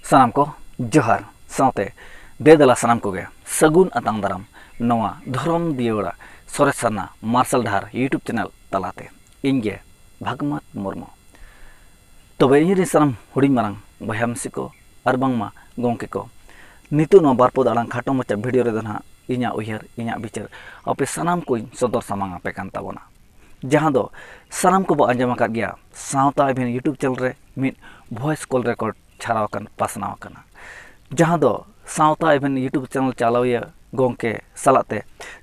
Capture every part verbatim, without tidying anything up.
ᱥᱟᱱᱟᱢ ᱠᱚ ᱡᱚᱦᱟᱨ, ᱥᱟᱶᱛᱮ ᱫᱮ ᱫᱮᱞᱟ ᱥᱟᱱᱟᱢ ᱠᱚᱜᱮ ᱥᱟᱹᱜᱩᱱ ᱟᱛᱟᱝ ᱫᱟᱨᱟᱢ ᱱᱚᱣᱟ ᱫᱷᱚᱨᱚᱢ ᱫᱤᱭᱟᱹᱲᱟ ᱥᱚᱨᱮᱥ ᱥᱟᱨᱱᱟ ᱢᱟᱨᱥᱟᱞ ᱰᱟᱦᱟᱨ YouTube ᱪᱮᱱᱮᱞ ᱛᱟᱞᱟᱛᱮ᱾ ᱤᱧ ᱜᱮ ᱵᱷᱟᱜᱽᱢᱟᱛ ᱢᱩᱨᱢᱩ᱾ ᱛᱚᱵᱮ ᱤᱧ ᱨᱮᱱ ᱥᱟᱱᱟᱢ ᱦᱩᱰᱤᱧ ᱢᱟᱨᱟᱝ ᱵᱚᱭᱦᱟ ᱢᱤᱥᱤ ᱠᱚ ᱟᱨ ᱵᱟᱝᱢᱟ ᱜᱚᱢᱠᱮ ᱠᱚ, ᱱᱤᱛᱚᱜ ᱱᱚᱣᱟ ᱵᱟᱨ ᱯᱚᱫ ᱟᱲᱟᱝ ᱠᱷᱟᱴᱚ ᱢᱟᱪᱷᱟ ᱵᱷᱤᱰᱤᱭᱳ ᱨᱮᱫᱚ ᱱᱟᱦᱟᱜ ᱤᱧᱟᱹᱜ ᱩᱭᱦᱟᱹᱨ, ᱤᱧᱟᱹᱜ ᱵᱤᱪᱟᱹᱨ ᱟᱯᱮ ᱥᱟᱱᱟᱢ ᱠᱚᱧ ᱥᱚᱫᱚᱨ ᱥᱟᱢᱟᱝ ᱟᱯᱮ ᱠᱟᱱ ᱛᱟᱵᱚᱱᱟ, ᱡᱟᱦᱟᱸ ᱫᱚ ᱥᱟᱱᱟᱢ ᱠᱚᱵᱚ ᱟᱸᱡᱚᱢ ᱟᱠᱟᱫ ᱜᱮᱭᱟ, ᱥᱟᱶᱛᱟ ᱮᱵᱷᱮᱱ YouTube ᱪᱮᱱᱮᱞ ᱨᱮ ᱢᱤᱫ ᱵᱷᱚᱭᱮᱥ ᱠᱚᱞ ᱨᱮᱠᱚᱨᱰ ᱪᱷᱟᱨᱟᱣ ᱟᱠᱟᱱ, ᱯᱟᱥᱱᱟᱣ ᱟᱠᱟᱱᱟ, ᱡᱟᱦᱟᱸ ᱫᱚ ᱥᱟᱶᱛᱟ ᱮᱵᱷᱮᱱ YouTube ᱪᱮᱱᱮᱞ ᱪᱟᱞᱟᱣᱤᱭᱟᱹ ᱜᱚᱢᱠᱮ ᱥᱟᱞᱟᱜ ᱛᱮ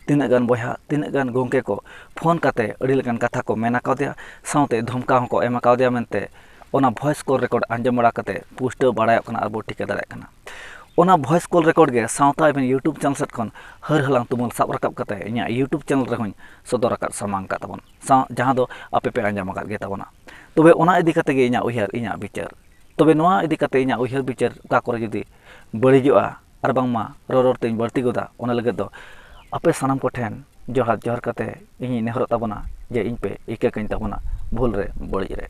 ᱛᱤᱱᱟᱹᱜ ᱜᱟᱱ ᱵᱚᱭᱦᱟ, ᱛᱤᱱᱟᱹᱜ ᱜᱟᱱ ᱜᱚᱢᱠᱮ ᱠᱚ ᱯᱷᱳᱱ ᱠᱟᱛᱮ ᱟᱹᱰᱤ ᱞᱮᱠᱟᱱ ᱠᱟᱛᱷᱟ ᱠᱚ ᱢᱮᱱ ᱟᱠᱟᱫᱮᱭᱟ, ᱥᱟᱶᱛᱮ ᱫᱷᱚᱢᱠᱟᱣ ᱦᱚᱸᱠᱚ ᱮᱢ ᱟᱠᱟᱫᱮᱭᱟ ᱢᱮᱱᱛᱮ ᱚᱱᱟ ᱵᱷᱚᱭᱮᱥ ᱠᱚᱞ ᱨᱮᱠᱚᱨᱰ ᱟᱸᱡᱚᱢ ᱵᱟᱲᱟ ᱠᱟᱛᱮ ᱯᱩᱥᱴᱟᱹᱣ ᱵᱟᱲᱟᱭᱚᱜ ᱠᱟᱱᱟ ᱟᱨ ᱵᱚ ᱴᱷᱤᱠᱟᱹ ᱫᱟᱲᱮᱭᱟᱜ ᱠᱟᱱᱟ᱾ ᱚᱱᱟ ᱵᱷᱚᱭᱮᱥ ᱠᱚᱞ ᱨᱮᱠᱚᱨᱰ ᱜᱮ ᱥᱟᱶᱛᱟ ᱮᱵᱷᱮᱱ YouTube ᱪᱮᱱᱮᱞ ᱥᱮᱫ ᱠᱷᱚᱱ ᱦᱟᱹᱨ ᱦᱟᱞᱟᱝ ᱛᱩᱢᱟᱹᱞ ᱥᱟᱵ ᱨᱟᱠᱟᱵ ᱠᱟᱛᱮ ᱤᱧᱟᱹᱜ YouTube ᱪᱮᱱᱮᱞ ᱨᱮᱦᱚᱸᱧ ᱥᱚᱫᱚᱨ ᱟᱠᱟᱫ, ᱥᱟᱢᱟᱝ ᱟᱠᱟᱫ ᱛᱟᱵᱚᱱᱟ, ᱥᱟᱶ ᱡᱟᱦᱟᱸ ᱫᱚ ᱟᱯᱮ ᱯᱮ ᱟᱸᱡᱚᱢ ᱟᱠᱟᱫ ᱜᱮ ᱛᱟᱵᱚᱱᱟ᱾ ᱛᱚᱵᱮ ᱚᱱᱟ ᱤᱫᱤ ᱠᱟᱛᱮ ᱜᱮ ᱤᱧᱟᱹᱜ ᱩᱭᱦᱟᱹᱨ, ᱤᱧᱟᱹᱜ ᱵᱤᱪᱟᱹᱨ᱾ ᱛᱚᱵᱮ ᱱᱚᱣᱟ ᱤᱫᱤ ᱠᱟᱛᱮ ᱤᱧᱟᱹᱜ ᱩᱭᱦᱟᱹᱨ ᱵᱤᱪᱟᱹᱨ ᱚᱠᱟ ᱠᱚᱨᱮ ᱡᱩᱫᱤ ᱵᱟᱹᱲᱤᱡᱚᱜᱼᱟ ᱟᱨ ᱵᱟᱝᱢᱟ ᱨᱚᱨᱚᱲ ᱛᱮᱧ ᱵᱟᱹᱲᱛᱤ ᱜᱚᱫᱟ, ᱚᱱᱟ ᱞᱟᱹᱜᱤᱫ ᱫᱚ ᱟᱯᱮ ᱥᱟᱱᱟᱢ ᱠᱚᱴᱷᱮᱱ ᱡᱚᱦᱟᱨ ᱡᱚᱦᱟᱨ ᱠᱟᱛᱮ ᱤᱧᱤᱧ ᱱᱮᱦᱚᱨᱚᱜ ᱛᱟᱵᱚᱱᱟ ᱡᱮ ᱤᱧ ᱯᱮ ᱤᱠᱟᱹ ᱠᱟᱹᱧ ᱛᱟᱵᱚᱱᱟ ᱵᱷᱩᱞ ᱨᱮ, ᱵᱟᱹᱲᱤᱡ ᱨᱮ᱾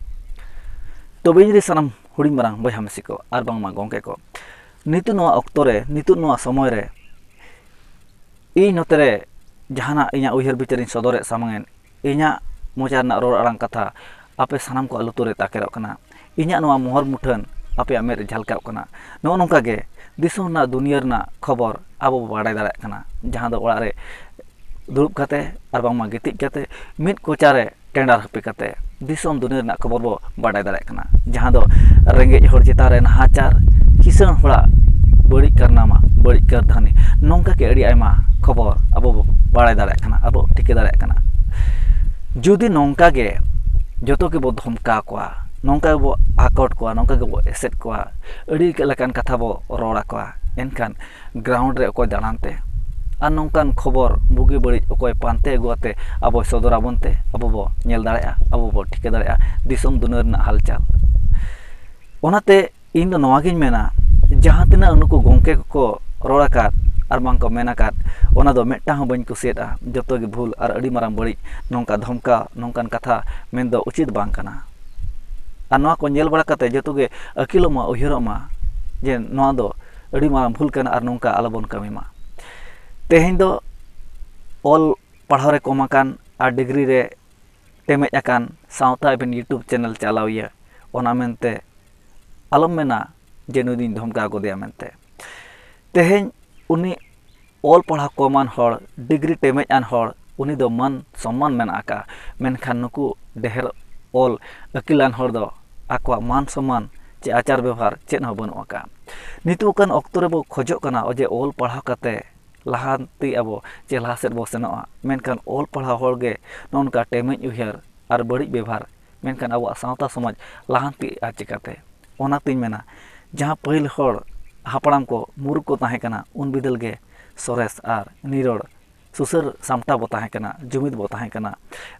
ᱛᱚᱵᱮ ᱤᱧ ᱨᱮ ᱥᱟᱱᱟᱢ ᱦᱩᱰᱤᱧ ᱢᱟᱨᱟᱝ ᱵᱚᱭᱦᱟ ᱢᱤᱥᱤ ᱠᱚ ᱟᱨ ᱵᱟᱝᱢᱟ ᱜᱚᱢᱠᱮ ᱠᱚ, ᱱᱤᱛᱚᱜ ᱱᱚᱣᱟ ᱚᱠᱛᱚ ᱨᱮ, ᱱᱤᱛᱚᱜ ᱱᱚᱣᱟ ᱥᱚᱢᱚᱭ ᱨᱮ ᱤᱧ ᱱᱚᱛᱮ ᱨᱮ ᱡᱟᱦᱟᱱᱟᱜ ᱤᱧᱟᱹᱜ ᱩᱭᱦᱟᱹᱨ ᱵᱤᱪᱟᱹᱨᱤᱧ ᱥᱚᱫᱚᱨᱮᱫ ᱥᱟᱢᱟᱝᱮᱫ, ᱤᱧᱟᱹᱜ ᱢᱚᱪᱟ ᱨᱮᱱᱟᱜ ᱨᱚᱲ ᱟᱲᱟᱝ ᱠᱟᱛᱷᱟ ᱟᱯᱮ ᱥᱟᱱᱟᱢ ᱠᱚᱣᱟᱜ ᱞᱩᱛᱩᱨ ᱨᱮ ᱛᱟᱠᱮᱨᱚᱜ ᱠᱟᱱᱟ᱾ ᱤᱧᱟᱹᱜ ᱱᱚᱣᱟ ᱢᱚᱦᱚᱨ ᱢᱩᱴᱷᱟᱹᱱ ᱟᱯᱮᱭᱟᱜ ᱢᱮᱫ ᱨᱮ ᱡᱷᱟᱞᱠᱟᱣᱜ ᱠᱟᱱᱟ᱾ ᱱᱚᱜᱼᱚ ᱱᱚᱝᱠᱟ ᱜᱮ ᱫᱤᱥᱚᱢ ᱨᱮᱱᱟᱜ, ᱫᱩᱱᱤᱭᱟᱹ ᱨᱮᱱᱟᱜ ᱠᱷᱚᱵᱚᱨ ᱟᱵᱚ ᱵᱚ ᱵᱟᱲᱟᱭ ᱫᱟᱲᱮᱭᱟᱜ ᱠᱟᱱᱟ, ᱡᱟᱦᱟᱸ ᱫᱚ ᱚᱲᱟᱜ ᱨᱮ ᱫᱩᱲᱩᱵ ᱠᱟᱛᱮ ᱟᱨ ᱵᱟᱝᱢᱟ ᱜᱤᱛᱤᱡ ᱠᱟᱛᱮ ᱢᱤᱫ ᱠᱚᱪᱟ ᱨᱮ ᱴᱮᱸᱰᱟᱨ ᱦᱟᱹᱯᱤ ᱠᱟᱛᱮ ᱫᱤᱥᱚᱢ ᱫᱩᱱᱤᱭᱟᱹ ᱨᱮᱱᱟᱜ ᱠᱷᱚᱵᱚᱨ ᱵᱚ ᱵᱟᱰᱟᱭ ᱫᱟᱲᱮᱭᱟᱜ ᱠᱟᱱᱟ, ᱡᱟᱦᱟᱸ ᱫᱚ ᱨᱮᱸᱜᱮᱡ ᱦᱚᱲ ᱪᱮᱛᱟᱱ ᱨᱮ ᱱᱟᱦᱟᱪᱟᱨ, ᱠᱤᱥᱟᱹᱬ ᱦᱚᱲᱟᱜ ᱵᱟᱹᱲᱤᱡ ᱠᱟᱨᱱᱟᱢᱟ, ᱵᱟᱹᱲᱤᱡ ᱠᱟᱹᱨᱫᱷᱟᱹᱱᱤ, ᱱᱚᱝᱠᱟ ᱜᱮ ᱟᱹᱰᱤ ᱟᱭᱢᱟ ᱠᱷᱚᱵᱚᱨ ᱟᱵᱚ ᱵᱚ ᱵᱟᱲᱟᱭ ᱫᱟᱲᱮᱭᱟᱜ ᱠᱟᱱᱟ, ᱟᱵᱚ ᱴᱷᱤᱠᱟᱹ ᱫᱟᱲᱮᱭᱟᱜ ᱠᱟᱱᱟ᱾ ᱡᱩᱫᱤ ᱱᱚᱝᱠᱟ ᱜᱮ ᱡᱚᱛᱚ ᱜᱮᱵᱚ ᱫᱷᱚᱢᱠᱟᱣ ᱠᱚᱣᱟ, ᱱᱚᱝᱠᱟ ᱜᱮᱵᱚ ᱟᱠᱚᱴ ᱠᱚᱣᱟ, ᱱᱚᱝᱠᱟ ᱜᱮᱵᱚ ᱮᱥᱮᱫ ᱠᱚᱣᱟ, ᱟᱹᱰᱤ ᱞᱮᱠᱟᱱ ᱠᱟᱛᱷᱟ ᱵᱚ ᱨᱚᱲ ᱟᱠᱚᱣᱟ, ᱮᱱᱠᱷᱟᱱ ᱜᱨᱟᱣᱩᱱᱰ ᱨᱮ ᱚᱠᱚᱭ ᱫᱟᱬᱟᱱ ᱛᱮ ᱟᱨ ᱱᱚᱝᱠᱟᱱ ᱠᱷᱚᱵᱚᱨ ᱵᱩᱜᱤ ᱵᱟᱹᱲᱤᱡ ᱚᱠᱚᱭ ᱯᱟᱱᱛᱮ ᱟᱹᱜᱩ ᱟᱛᱮ ᱟᱵᱚᱭ ᱥᱚᱫᱚᱨ ᱟᱵᱚᱱ ᱛᱮ ᱟᱵᱚ ᱵᱚ ᱧᱮᱞ ᱫᱟᱲᱮᱭᱟᱜᱼᱟ, ᱟᱵᱚ ᱵᱚ ᱴᱷᱤᱠᱟᱹ ᱫᱟᱲᱮᱭᱟᱜᱼᱟ ᱫᱤᱥᱚᱢ ᱫᱩᱱᱤᱭᱟᱹ ᱨᱮᱱᱟᱜ ᱦᱟᱞᱪᱟᱞ᱾ ᱚᱱᱟᱛᱮ ᱤᱧ ᱫᱚ ᱱᱚᱣᱟ ᱜᱤᱧ ᱢᱮᱱᱟ, ᱡᱟᱦᱟᱸ ᱛᱤᱱᱟᱹᱜ ᱱᱩᱠᱩ ᱜᱚᱢᱠᱮ ᱠᱚᱠᱚ ᱨᱚᱲ ᱟᱠᱟᱫ ᱟᱨ ᱵᱟᱝ ᱠᱚ ᱢᱮᱱ ᱟᱠᱟᱫ, ᱚᱱᱟ ᱫᱚ ᱢᱤᱫᱴᱟᱝ ᱦᱚᱸ ᱵᱟᱹᱧ ᱠᱩᱥᱤᱭᱟᱫᱼᱟ᱾ ᱡᱚᱛᱚ ᱜᱮ ᱵᱷᱩᱞ ᱟᱨ ᱟᱹᱰᱤ ᱢᱟᱨᱟᱝ ᱵᱟᱹᱲᱤᱡ᱾ ᱱᱚᱝᱠᱟ ᱫᱷᱚᱢᱠᱟᱣ, ᱱᱚᱝᱠᱟᱱ ᱠᱟᱛᱷᱟ ᱢᱮᱱ ᱫᱚ ᱩᱪᱤᱛ ᱵᱟᱝ ᱠᱟᱱᱟ᱾ ᱟᱨ ᱱᱚᱣᱟ ᱠᱚ ᱧᱮᱞ ᱵᱟᱲᱟ ᱠᱟᱛᱮ ᱡᱚᱛᱚ ᱜᱮ ᱟᱹᱠᱤᱞᱚᱜ ᱢᱟ, ᱩᱭᱦᱟᱹᱨᱚᱜ ᱢᱟ, ᱡᱮ ᱱᱚᱣᱟ ᱫᱚ ᱟᱹᱰᱤ ᱢᱟᱨᱟᱝ ᱵᱷᱩᱞ ᱠᱟᱱᱟ ᱟᱨ ᱱᱚᱝᱠᱟ ᱟᱞᱚᱵᱚᱱ ᱠᱟᱹᱢᱤ ᱢᱟ᱾ ᱛᱮᱦᱮᱧ ᱫᱚ ᱚᱞ ᱯᱟᱲᱦᱟᱣ ᱨᱮ ᱠᱚᱢ ᱟᱠᱟᱱ ᱟᱨ ᱰᱤᱜᱽᱨᱤ ᱨᱮ ᱴᱮᱢᱮᱡ ᱟᱠᱟᱱ ᱥᱟᱶᱛᱟ ᱮᱵᱷᱮᱱ YouTube ᱪᱮᱱᱮᱞ ᱪᱟᱞᱟᱣᱤᱭᱟᱹ, ᱚᱱᱟ ᱢᱮᱱᱛᱮ ᱟᱞᱚᱢ ᱢᱮᱱᱟ ᱡᱮ ᱱᱩᱭ ᱫᱚᱧ ᱫᱷᱚᱢᱠᱟᱣ ᱜᱚᱫᱮᱭᱟ ᱢᱮᱱᱛᱮ᱾ ᱛᱮᱦᱮᱧ ᱩᱱᱤ ᱚᱞ ᱯᱟᱲᱦᱟᱣ ᱠᱚᱢᱟᱱ ᱦᱚᱲ, ᱰᱤᱜᱽᱨᱤ ᱴᱮᱢᱮᱡ ᱟᱱ ᱦᱚᱲ, ᱩᱱᱤ ᱫᱚ ᱢᱟᱹᱱ ᱥᱚᱢᱢᱟᱱ ᱢᱮᱱᱟᱜ ᱟᱠᱟᱫᱼᱟ᱾ ᱢᱮᱱᱠᱷᱟᱱ ᱱᱩᱠᱩ ᱰᱷᱮᱨ ᱚᱞ ᱟᱹᱠᱤᱞᱟᱱ ᱦᱚᱲ ᱫᱚ ᱟᱠᱚᱣᱟᱜ ᱢᱟᱱ ᱥᱚᱢᱢᱟᱱ ᱪᱮ ᱟᱪᱟᱨ ᱵᱮᱵᱷᱟᱨ ᱪᱮᱫ ᱦᱚᱸ ᱵᱟᱹᱱᱩᱜ ᱟᱠᱟᱫᱼᱟ᱾ ᱱᱤᱛᱚᱜ ᱚᱱᱠᱟᱱ ᱚᱠᱛᱚ ᱨᱮᱵᱚ ᱠᱷᱚᱡᱚᱜ ᱠᱟᱱᱟ ᱡᱮ ᱚᱞ ᱯᱟᱲᱦᱟᱣ ᱠᱟᱛᱮ ᱞᱟᱦᱟᱱᱛᱤ ᱟᱵᱚ ᱪᱮ ᱞᱟᱦᱟ ᱥᱮᱫ ᱵᱚ ᱥᱮᱱᱚᱜᱼᱟ, ᱢᱮᱱᱠᱷᱟᱱ ᱚᱞ ᱯᱟᱲᱦᱟᱣ ᱦᱚᱲ ᱜᱮ ᱱᱚᱜᱼᱚ ᱱᱚᱝᱠᱟ ᱴᱮᱢᱮᱡ ᱩᱭᱦᱟᱹᱨ ᱟᱨ ᱵᱟᱹᱲᱤᱡ ᱵᱮᱵᱷᱟᱨ, ᱢᱮᱱᱠᱷᱟᱱ ᱟᱵᱚᱣᱟᱜ ᱥᱟᱶᱛᱟ ᱥᱚᱢᱟᱡᱽ ᱞᱟᱦᱟᱱᱛᱤᱜᱼᱟ ᱪᱤᱠᱟᱹᱛᱮ? ᱚᱱᱟᱛᱤᱧ ᱢᱮᱱᱟ, ᱡᱟᱦᱟᱸ ᱯᱟᱹᱦᱤᱞ ᱦᱚᱲ ᱦᱟᱯᱲᱟᱢ ᱠᱚ ᱢᱩᱨᱩᱠ ᱠᱚ ᱛᱟᱦᱮᱸ ᱠᱟᱱᱟ, ᱩᱱ ᱵᱤᱫᱟᱹᱞ ᱜᱮ ᱥᱚᱨᱮᱥ ᱟᱨ ᱱᱤᱨᱚᱲ ᱥᱩᱥᱟᱹᱨ ᱥᱟᱢᱴᱟᱣ ᱵᱚ ᱛᱟᱦᱮᱸ ᱠᱟᱱᱟ, ᱡᱩᱢᱤᱫ ᱵᱚ ᱛᱟᱦᱮᱸ ᱠᱟᱱᱟ᱾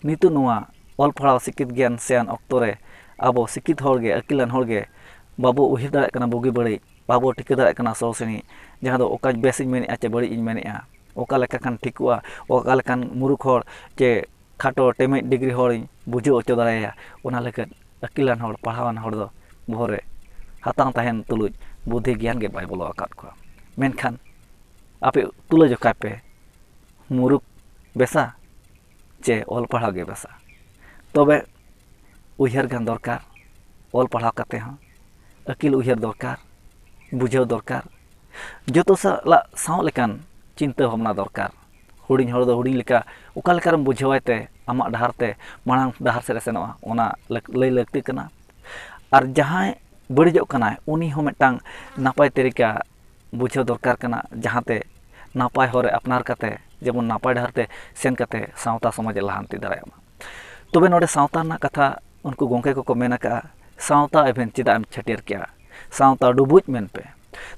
ᱱᱤᱛᱚᱜ ᱱᱚᱣᱟ ᱚᱞ ᱯᱟᱲᱦᱟᱣ ᱥᱤᱠᱠᱷᱤᱛ ᱜᱮᱭᱟᱱ ᱥᱮᱭᱟᱱ ᱚᱠᱛᱚ ᱨᱮ ᱟᱵᱚ ᱥᱤᱠᱠᱷᱤᱛ ᱦᱚᱲ ᱜᱮ, ᱟᱹᱠᱤᱞᱟᱱ ᱦᱚᱲ ᱜᱮ ᱵᱟᱵᱚ ᱩᱭᱦᱟᱹᱨ ᱫᱟᱲᱮᱭᱟᱜ ᱠᱟᱱᱟ ᱵᱩᱜᱤ ᱵᱟᱹᱲᱤᱡ, ᱵᱟᱵᱚ ᱴᱷᱤᱠᱟᱹ ᱫᱟᱲᱮᱭᱟᱜ ᱠᱟᱱᱟ ᱥᱚᱨᱥᱮᱱᱤ, ᱡᱟᱦᱟᱸ ᱫᱚ ᱚᱠᱟ ᱵᱮᱥᱤᱧ ᱢᱮᱱᱮᱫᱼᱟ ᱪᱮ ᱵᱟᱹᱲᱤᱡ ᱤᱧ ᱢᱮᱱᱮᱫᱼᱟ, ᱚᱠᱟ ᱞᱮᱠᱟ ᱠᱷᱟᱱ ᱴᱷᱤᱠᱚᱜᱼᱟ, ᱚᱠᱟ ᱞᱮᱠᱟᱱ ᱢᱩᱨᱩᱠᱷ ᱦᱚᱲ ᱪᱮ ᱠᱷᱟᱴᱚ ᱴᱮᱢᱮᱡ ᱰᱤᱜᱽᱨᱤ ᱦᱚᱲᱤᱧ ᱵᱩᱡᱷᱟᱹᱣ ᱦᱚᱪᱚ ᱫᱟᱲᱮᱭᱟᱭᱟ᱾ ᱚᱱᱟ ᱞᱟᱹᱜᱤᱫ ᱟᱹᱠᱤᱞᱟᱱ ᱦᱚᱲ, ᱯᱟᱲᱦᱟᱣᱟᱱ ᱦᱚᱲ ᱫᱚ ᱵᱚᱦᱚᱜ ᱨᱮ ᱦᱟᱛᱟᱝ ᱛᱟᱦᱮᱱ ᱛᱩᱞᱩᱡ ᱵᱩᱫᱽᱫᱷᱤ ᱜᱮᱭᱟᱱ ᱜᱮ ᱵᱟᱭ ᱵᱚᱞᱚ ᱟᱠᱟᱫ ᱠᱚᱣᱟ᱾ ᱢᱮᱱᱠᱷᱟᱱ ᱟᱯᱮ ᱛᱩᱞᱟᱹ ᱡᱚᱠᱷᱟᱭ ᱯᱮ, ᱢᱩᱨᱩᱠ ᱵᱮᱥᱟ ᱪᱮ ᱚᱞ ᱯᱟᱲᱦᱟᱣ ᱜᱮ ᱵᱮᱥᱟ? ᱛᱚᱵᱮ ᱩᱭᱦᱟᱹᱨ ᱜᱟᱱ ᱫᱚᱨᱠᱟᱨ, ᱚᱞ ᱯᱟᱲᱦᱟᱣ ᱠᱟᱛᱮ ᱦᱚᱸ ᱟᱹᱠᱤᱞ ᱩᱭᱦᱟᱹᱨ ᱫᱚᱨᱠᱟᱨ, ᱵᱩᱡᱷᱟᱹᱣ ᱫᱚᱨᱠᱟᱨ, ᱡᱚᱛᱚ ᱥᱟᱞᱟᱜ ᱥᱟᱶ ᱞᱮᱠᱟᱱ ᱪᱤᱱᱛᱟᱹ ᱵᱷᱟᱵᱽᱱᱟ ᱫᱚᱨᱠᱟᱨ᱾ ᱦᱩᱰᱤᱧ ᱦᱚᱲ ᱫᱚ ᱦᱩᱰᱤᱧ ᱞᱮᱠᱟ ᱚᱠᱟ ᱞᱮᱠᱟᱨᱮᱢ ᱵᱩᱡᱷᱟᱹᱣᱟᱭ ᱛᱮ ᱟᱢᱟᱜ ᱰᱟᱦᱟᱨ ᱛᱮ, ᱢᱟᱲᱟᱝ ᱰᱟᱦᱟᱨ ᱥᱮᱫ ᱮ ᱥᱮᱱᱚᱜᱼᱟ, ᱚᱱᱟ ᱞᱟᱹᱠ-, ᱞᱟᱹᱭ ᱞᱟᱹᱠᱛᱤ ᱠᱟᱱᱟ᱾ ᱟᱨ ᱡᱟᱦᱟᱸᱭ ᱵᱟᱹᱲᱤᱡᱚᱜ ᱠᱟᱱᱟᱭ, ᱩᱱᱤ ᱦᱚᱸ ᱢᱤᱫᱴᱟᱝ ᱱᱟᱯᱟᱭ ᱛᱟᱹᱨᱤᱠᱟ ᱵᱩᱡᱷᱟᱹᱣ ᱫᱚᱨᱠᱟᱨ ᱠᱟᱱᱟ, ᱡᱟᱦᱟᱸᱛᱮ ᱱᱟᱯᱟᱭ ᱦᱚᱨ ᱨᱮ ᱟᱯᱱᱟᱨ ᱠᱟᱛᱮ ᱡᱮᱢᱚᱱ ᱱᱟᱯᱟᱭ ᱰᱟᱦᱟᱨ ᱛᱮ ᱥᱮᱱ ᱠᱟᱛᱮ ᱥᱟᱶᱛᱟ ᱥᱚᱢᱟᱡᱽ ᱮ ᱞᱟᱦᱟᱱᱛᱤ ᱫᱟᱲᱮᱭᱟᱜ ᱢᱟ᱾ ᱛᱚᱵᱮ ᱱᱚᱰᱮ ᱥᱟᱶᱛᱟ ᱨᱮᱱᱟᱜ ᱠᱟᱛᱷᱟ ᱩᱱᱠᱩ ᱜᱚᱢᱠᱮ ᱠᱚᱠᱚ ᱢᱮᱱ ᱟᱠᱟᱫᱼᱟ, ᱥᱟᱶᱛᱟ ᱮᱵᱷᱮᱱ ᱪᱮᱫᱟᱜ ᱮᱢ ᱪᱷᱟᱹᱴᱭᱟᱹᱨ ᱠᱮᱜᱼᱟ? ᱥᱟᱶᱛᱟ ᱰᱩᱵᱩᱡ ᱢᱮᱱ ᱯᱮ᱾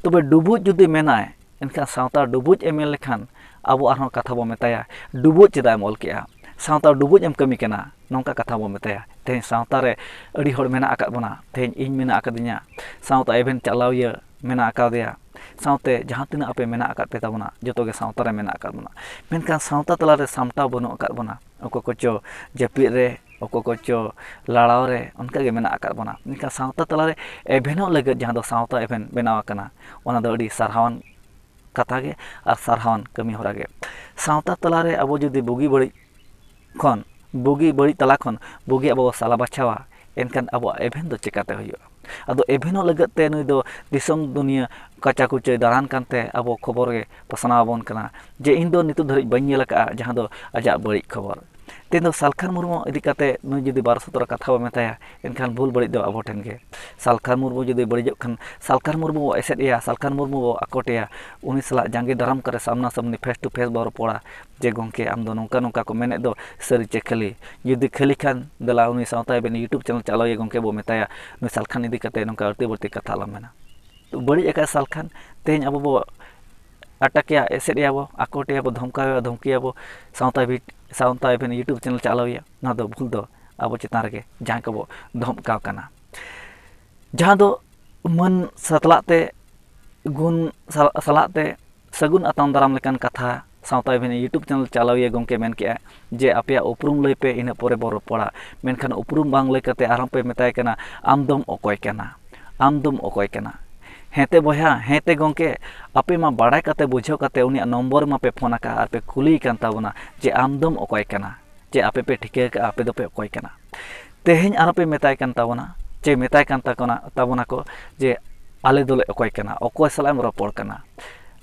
ᱛᱚᱵᱮ ᱰᱩᱵᱩᱡ ᱡᱩᱫᱤ ᱢᱮᱱᱟᱭ, ᱮᱱᱠᱷᱟᱱ ᱥᱟᱶᱛᱟ ᱰᱩᱵᱩᱡ ᱮ ᱢᱮᱱ ᱞᱮᱠᱷᱟᱱ ᱟᱵᱚ ᱟᱨᱦᱚᱸ ᱠᱟᱛᱷᱟ ᱵᱚ ᱢᱮᱛᱟᱭᱟ, ᱰᱩᱵᱩᱡ ᱪᱮᱫᱟᱜ ᱮᱢ ᱚᱞ ᱠᱮᱜᱼᱟ? ᱥᱟᱶᱛᱟ ᱰᱩᱵᱩᱡ ᱮᱢ ᱠᱟᱹᱢᱤ ᱠᱟᱱᱟ, ᱱᱚᱝᱠᱟ ᱠᱟᱛᱷᱟ ᱵᱚ ᱢᱮᱛᱟᱭᱟ᱾ ᱛᱮᱦᱮᱧ ᱥᱟᱶᱛᱟ ᱨᱮ ᱟᱹᱰᱤ ᱦᱚᱲ ᱢᱮᱱᱟᱜ ᱟᱠᱟᱫ ᱵᱚᱱᱟ, ᱛᱮᱦᱮᱧ ᱤᱧ ᱢᱮᱱᱟᱜ ᱟᱠᱟᱫᱤᱧᱟ, ᱥᱟᱶᱛᱟ ᱮᱵᱷᱮᱱ ᱪᱟᱞᱟᱣᱤᱭᱟᱹ ᱢᱮᱱᱟᱜ ᱟᱠᱟᱫᱮᱭᱟ, ᱥᱟᱶᱛᱮ ᱡᱟᱦᱟᱸ ᱛᱤᱱᱟᱹᱜ ᱟᱯᱮ ᱢᱮᱱᱟᱜ ᱟᱠᱟᱫ ᱯᱮ ᱛᱟᱵᱚᱱᱟ, ᱡᱚᱛᱚ ᱜᱮ ᱥᱟᱶᱛᱟ ᱨᱮ ᱢᱮᱱᱟᱜ ᱟᱠᱟᱫ ᱵᱚᱱᱟ᱾ ᱢᱮᱱᱠᱷᱟᱱ ᱥᱟᱶᱛᱟ ᱛᱟᱞᱟᱨᱮ ᱥᱟᱢᱴᱟᱣ ᱵᱟᱹᱱᱩᱜ ᱟᱠᱟᱫ ᱵᱚᱱᱟ᱾ ᱚᱠᱚᱭ ᱠᱚᱪᱚ ᱡᱟᱹᱯᱤᱫ ᱨᱮ, ᱚᱠᱚᱭ ᱠᱚᱪᱚ ᱞᱟᱲᱟᱣ ᱨᱮ, ᱚᱱᱠᱟ ᱜᱮ ᱢᱮᱱᱟᱜ ᱟᱠᱟᱫ ᱵᱚᱱᱟ᱾ ᱢᱮᱱᱠᱷᱟᱱ ᱥᱟᱶᱛᱟ ᱛᱟᱞᱟᱨᱮ ᱮᱵᱷᱮᱱᱚᱜ ᱞᱟᱹᱜᱤᱫ ᱡᱟᱦᱟᱸ ᱫᱚ ᱥᱟᱶᱛᱟ ᱮᱵᱷᱮᱱ ᱵᱮᱱᱟᱣ ᱟᱠᱟᱱᱟ, ᱚᱱᱟ ᱫᱚ ᱟᱹᱰᱤ ᱥᱟᱨᱦᱟᱣᱟᱱ ᱠᱟᱛᱷᱟ ᱜᱮ ᱟᱨ ᱥᱟᱨᱦᱟᱣᱟᱱ ᱠᱟᱹᱢᱤ ᱦᱚᱨᱟ ᱜᱮ᱾ ᱥᱟᱶᱛᱟ ᱛᱟᱞᱟᱨᱮ ᱟᱵᱚ ᱡᱩᱫᱤ ᱵᱩᱜᱤ ᱵᱟᱹᱲᱤᱡ ᱠᱷᱚᱱ, ᱵᱩᱜᱤ ᱵᱟᱹᱲᱤᱡ ᱛᱟᱞᱟ ᱠᱷᱚᱱ ᱵᱩᱜᱤ ᱟᱵᱚ ᱵᱚ ᱥᱟᱞᱟ ᱵᱟᱪᱷᱟᱣᱟ, ᱮᱱᱠᱷᱟᱱ ᱟᱵᱚᱣᱟᱜ ᱮᱵᱷᱮᱱ ᱫᱚ ᱪᱮᱠᱟᱛᱮ ᱦᱩᱭᱩᱜᱼᱟ? ᱟᱫᱚ ᱮᱵᱷᱮᱱᱚᱜ ᱞᱟᱹᱜᱤᱫ ᱛᱮ ᱱᱩᱭ ᱫᱚ ᱫᱤᱥᱚᱢ ᱫᱩᱱᱤᱭᱟᱹ ᱠᱟᱪᱟ ᱠᱩᱪᱟᱹᱭ ᱫᱟᱬᱟᱱ ᱠᱟᱱᱛᱮ ᱟᱵᱚ ᱠᱷᱚᱵᱚᱨ ᱜᱮ ᱯᱟᱥᱱᱟᱣ ᱟᱵᱚᱱ ᱠᱟᱱᱟ, ᱡᱮ ᱤᱧ ᱫᱚ ᱱᱤᱛᱚᱜ ᱫᱷᱟᱹᱨᱤᱡ ᱵᱟᱹᱧ ᱧᱮᱞ ᱟᱠᱟᱫᱼᱟ ᱡᱟᱦᱟᱸ ᱫᱚ ᱟᱡᱟᱜ ᱵᱟᱹᱲᱤᱡ ᱠᱷᱚᱵᱚᱨ᱾ ᱛᱮᱦᱮᱧ ᱫᱚ ᱥᱟᱞᱠᱷᱟᱱ ᱢᱩᱨᱢᱩ ᱤᱫᱤ ᱠᱟᱛᱮ ᱱᱩᱭ ᱡᱩᱫᱤ ᱵᱟᱨ ᱥᱚᱛᱨᱚ ᱠᱟᱛᱷᱟ ᱵᱚ ᱢᱮᱛᱟᱭᱟ, ᱮᱱᱠᱷᱟᱱ ᱵᱷᱩᱞ ᱵᱟᱹᱲᱤᱡ ᱫᱚ ᱟᱵᱚ ᱴᱷᱮᱱ ᱜᱮ᱾ ᱥᱟᱞᱠᱷᱟᱱ ᱢᱩᱨᱢᱩ ᱡᱩᱫᱤ ᱵᱟᱹᱲᱤᱡᱚᱜ ᱠᱷᱟᱱ, ᱥᱟᱞᱠᱷᱟᱱ ᱢᱩᱨᱢᱩ ᱵᱚ ᱮᱥᱮᱫ ᱮᱭᱟ, ᱥᱟᱞᱠᱷᱟᱱ ᱢᱩᱨᱢᱩ ᱵᱚ ᱟᱠᱚᱴ ᱮᱭᱟ, ᱩᱱᱤ ᱥᱟᱞᱟᱜ ᱡᱟᱸᱜᱮ ᱫᱟᱨᱟᱢ ᱠᱟᱛᱮ ᱥᱟᱢᱱᱟ ᱥᱟᱢᱱᱤ face to face ᱵᱚ ᱨᱚᱯᱚᱲᱟ, ᱡᱮ ᱜᱚᱢᱠᱮ ᱟᱢ ᱫᱚ ᱱᱚᱝᱠᱟ ᱱᱚᱝᱠᱟ ᱠᱚ ᱢᱮᱱᱮᱫ ᱫᱚ ᱥᱟᱹᱨᱤ ᱪᱮ ᱠᱷᱟᱹᱞᱤ? ᱡᱩᱫᱤ ᱠᱷᱟᱹᱞᱤ ᱠᱷᱟᱱ, ᱫᱮᱞᱟ ᱩᱱᱤ ᱥᱟᱶᱛᱟ ᱮᱵᱷᱮᱱ YouTube channel ᱪᱟᱞᱟᱣ ᱮᱭᱟ ᱜᱚᱢᱠᱮ ᱵᱚ ᱢᱮᱛᱟᱭᱟ, ᱱᱩᱭ ᱥᱟᱞᱠᱷᱟᱱ ᱤᱫᱤ ᱠᱟᱛᱮ ᱱᱚᱝᱠᱟ ᱟᱹᱲᱛᱤ ᱵᱟᱹᱲᱛᱤ ᱠᱟᱛᱷᱟ ᱟᱞᱚᱢ ᱢᱮᱱᱟ᱾ ᱛᱚ ᱵᱟᱹᱲᱤᱡ ᱟᱠᱟᱫ ᱥᱟᱞᱠᱷᱟᱱ, ᱛᱮᱦᱮᱧ ᱟᱵᱚ ᱵᱚ ᱟᱴᱟᱠᱮᱭᱟ, ᱮᱥᱮᱫ ᱮᱭᱟ ᱵᱚ, ᱟᱠᱚᱴ ᱮᱭᱟ ᱵᱚ, ᱫᱷᱚᱢᱠᱟᱣ ᱮᱭᱟ, ᱫᱷᱚᱢᱠᱤᱭᱟ ᱵᱚ, ᱥᱟᱶᱛᱟ ᱵᱷᱤ-, ᱥᱟᱶᱛᱟ ᱮᱵᱷᱮᱱ YouTube channel ᱪᱟᱞᱟᱣ ᱮᱭᱟ, ᱱᱚᱣᱟ ᱫᱚ ᱵᱷᱩᱞ ᱫᱚ ᱟᱵᱚ ᱪᱮᱛᱟᱱ ᱨᱮᱜᱮ ᱡᱟᱦᱟᱸᱭ ᱠᱚᱵᱚ ᱫᱷᱚᱢᱠᱟᱣ ᱠᱟᱱᱟ᱾ ᱡᱟᱦᱟᱸ ᱫᱚ ᱢᱟᱹᱱ ᱥᱟᱛᱞᱟᱜ ᱛᱮ, ᱜᱩᱱ ᱥᱟᱞ-, ᱥᱟᱞᱟᱜ ᱛᱮ ᱥᱟᱹᱜᱩᱱ ᱟᱛᱟᱝ ᱫᱟᱨᱟᱢ ᱞᱮᱠᱟᱱ ᱠᱟᱛᱷᱟ ᱥᱟᱶᱛᱟ ᱮᱵᱷᱮᱱ YouTube channel ᱪᱟᱞᱟᱣᱤᱭᱟᱹ ᱜᱚᱢᱠᱮ ᱢᱮᱱ ᱠᱮᱜᱼᱟ ᱡᱮ ᱟᱯᱮᱭᱟᱜ ᱩᱯᱨᱩᱢ ᱞᱟᱹᱭ ᱯᱮ, ᱤᱱᱟᱹ ᱯᱚᱨᱮ ᱵᱚ ᱨᱚᱯᱚᱲᱟ᱾ ᱢᱮᱱᱠᱷᱟᱱ ᱩᱯᱨᱩᱢ ᱵᱟᱝ ᱞᱟᱹᱭ ᱠᱟᱛᱮ ᱟᱨᱦᱚᱸ ᱯᱮ ᱢᱮᱛᱟᱭ ᱠᱟᱱᱟ, "ᱟᱢ ᱫᱚᱢ ᱚᱠᱚᱭ ᱠᱟᱱᱟ? ᱟᱢ ᱫᱚᱢ ᱚᱠᱚᱭ ᱠᱟᱱᱟ?" ᱦᱮᱸᱛᱮ ᱵᱚᱭᱦᱟ, ᱦᱮᱸᱛᱮ ᱜᱚᱢᱠᱮ, ᱟᱯᱮ ᱢᱟ ᱵᱟᱲᱟᱭ ᱠᱟᱛᱮ ᱵᱩᱡᱷᱟᱹᱣ ᱠᱟᱛᱮ ᱩᱱᱤᱭᱟᱜ ᱱᱚᱢᱵᱚᱨ ᱢᱟᱯᱮ ᱯᱷᱳᱱ ᱟᱠᱟᱫ ᱟᱨ ᱯᱮ ᱠᱩᱞᱤᱭᱮ ᱠᱟᱱ ᱛᱟᱵᱚᱱᱟ ᱡᱮ ᱟᱢ ᱫᱚᱢ ᱚᱠᱚᱭ ᱠᱟᱱᱟ, ᱡᱮ ᱟᱯᱮ ᱯᱮ ᱴᱷᱤᱠᱟᱹ ᱟᱠᱟᱫᱼᱟ ᱟᱯᱮ ᱫᱚᱯᱮ ᱚᱠᱚᱭ ᱠᱟᱱᱟ᱾ ᱛᱮᱦᱮᱧ ᱟᱨᱦᱚᱸ ᱯᱮ ᱢᱮᱛᱟᱭ ᱠᱟᱱ ᱛᱟᱵᱚᱱᱟ, ᱪᱮ ᱢᱮᱛᱟᱭ ᱠᱟᱱ ᱛᱟᱵᱚᱱᱟ, ᱛᱟᱵᱚᱱᱟ ᱠᱚ ᱡᱮ ᱟᱞᱮ ᱫᱚᱞᱮ ᱚᱠᱚᱭ ᱠᱟᱱᱟ, ᱚᱠᱚᱭ ᱥᱟᱞᱟᱜ ᱮᱢ ᱨᱚᱯᱚᱲ ᱠᱟᱱᱟ,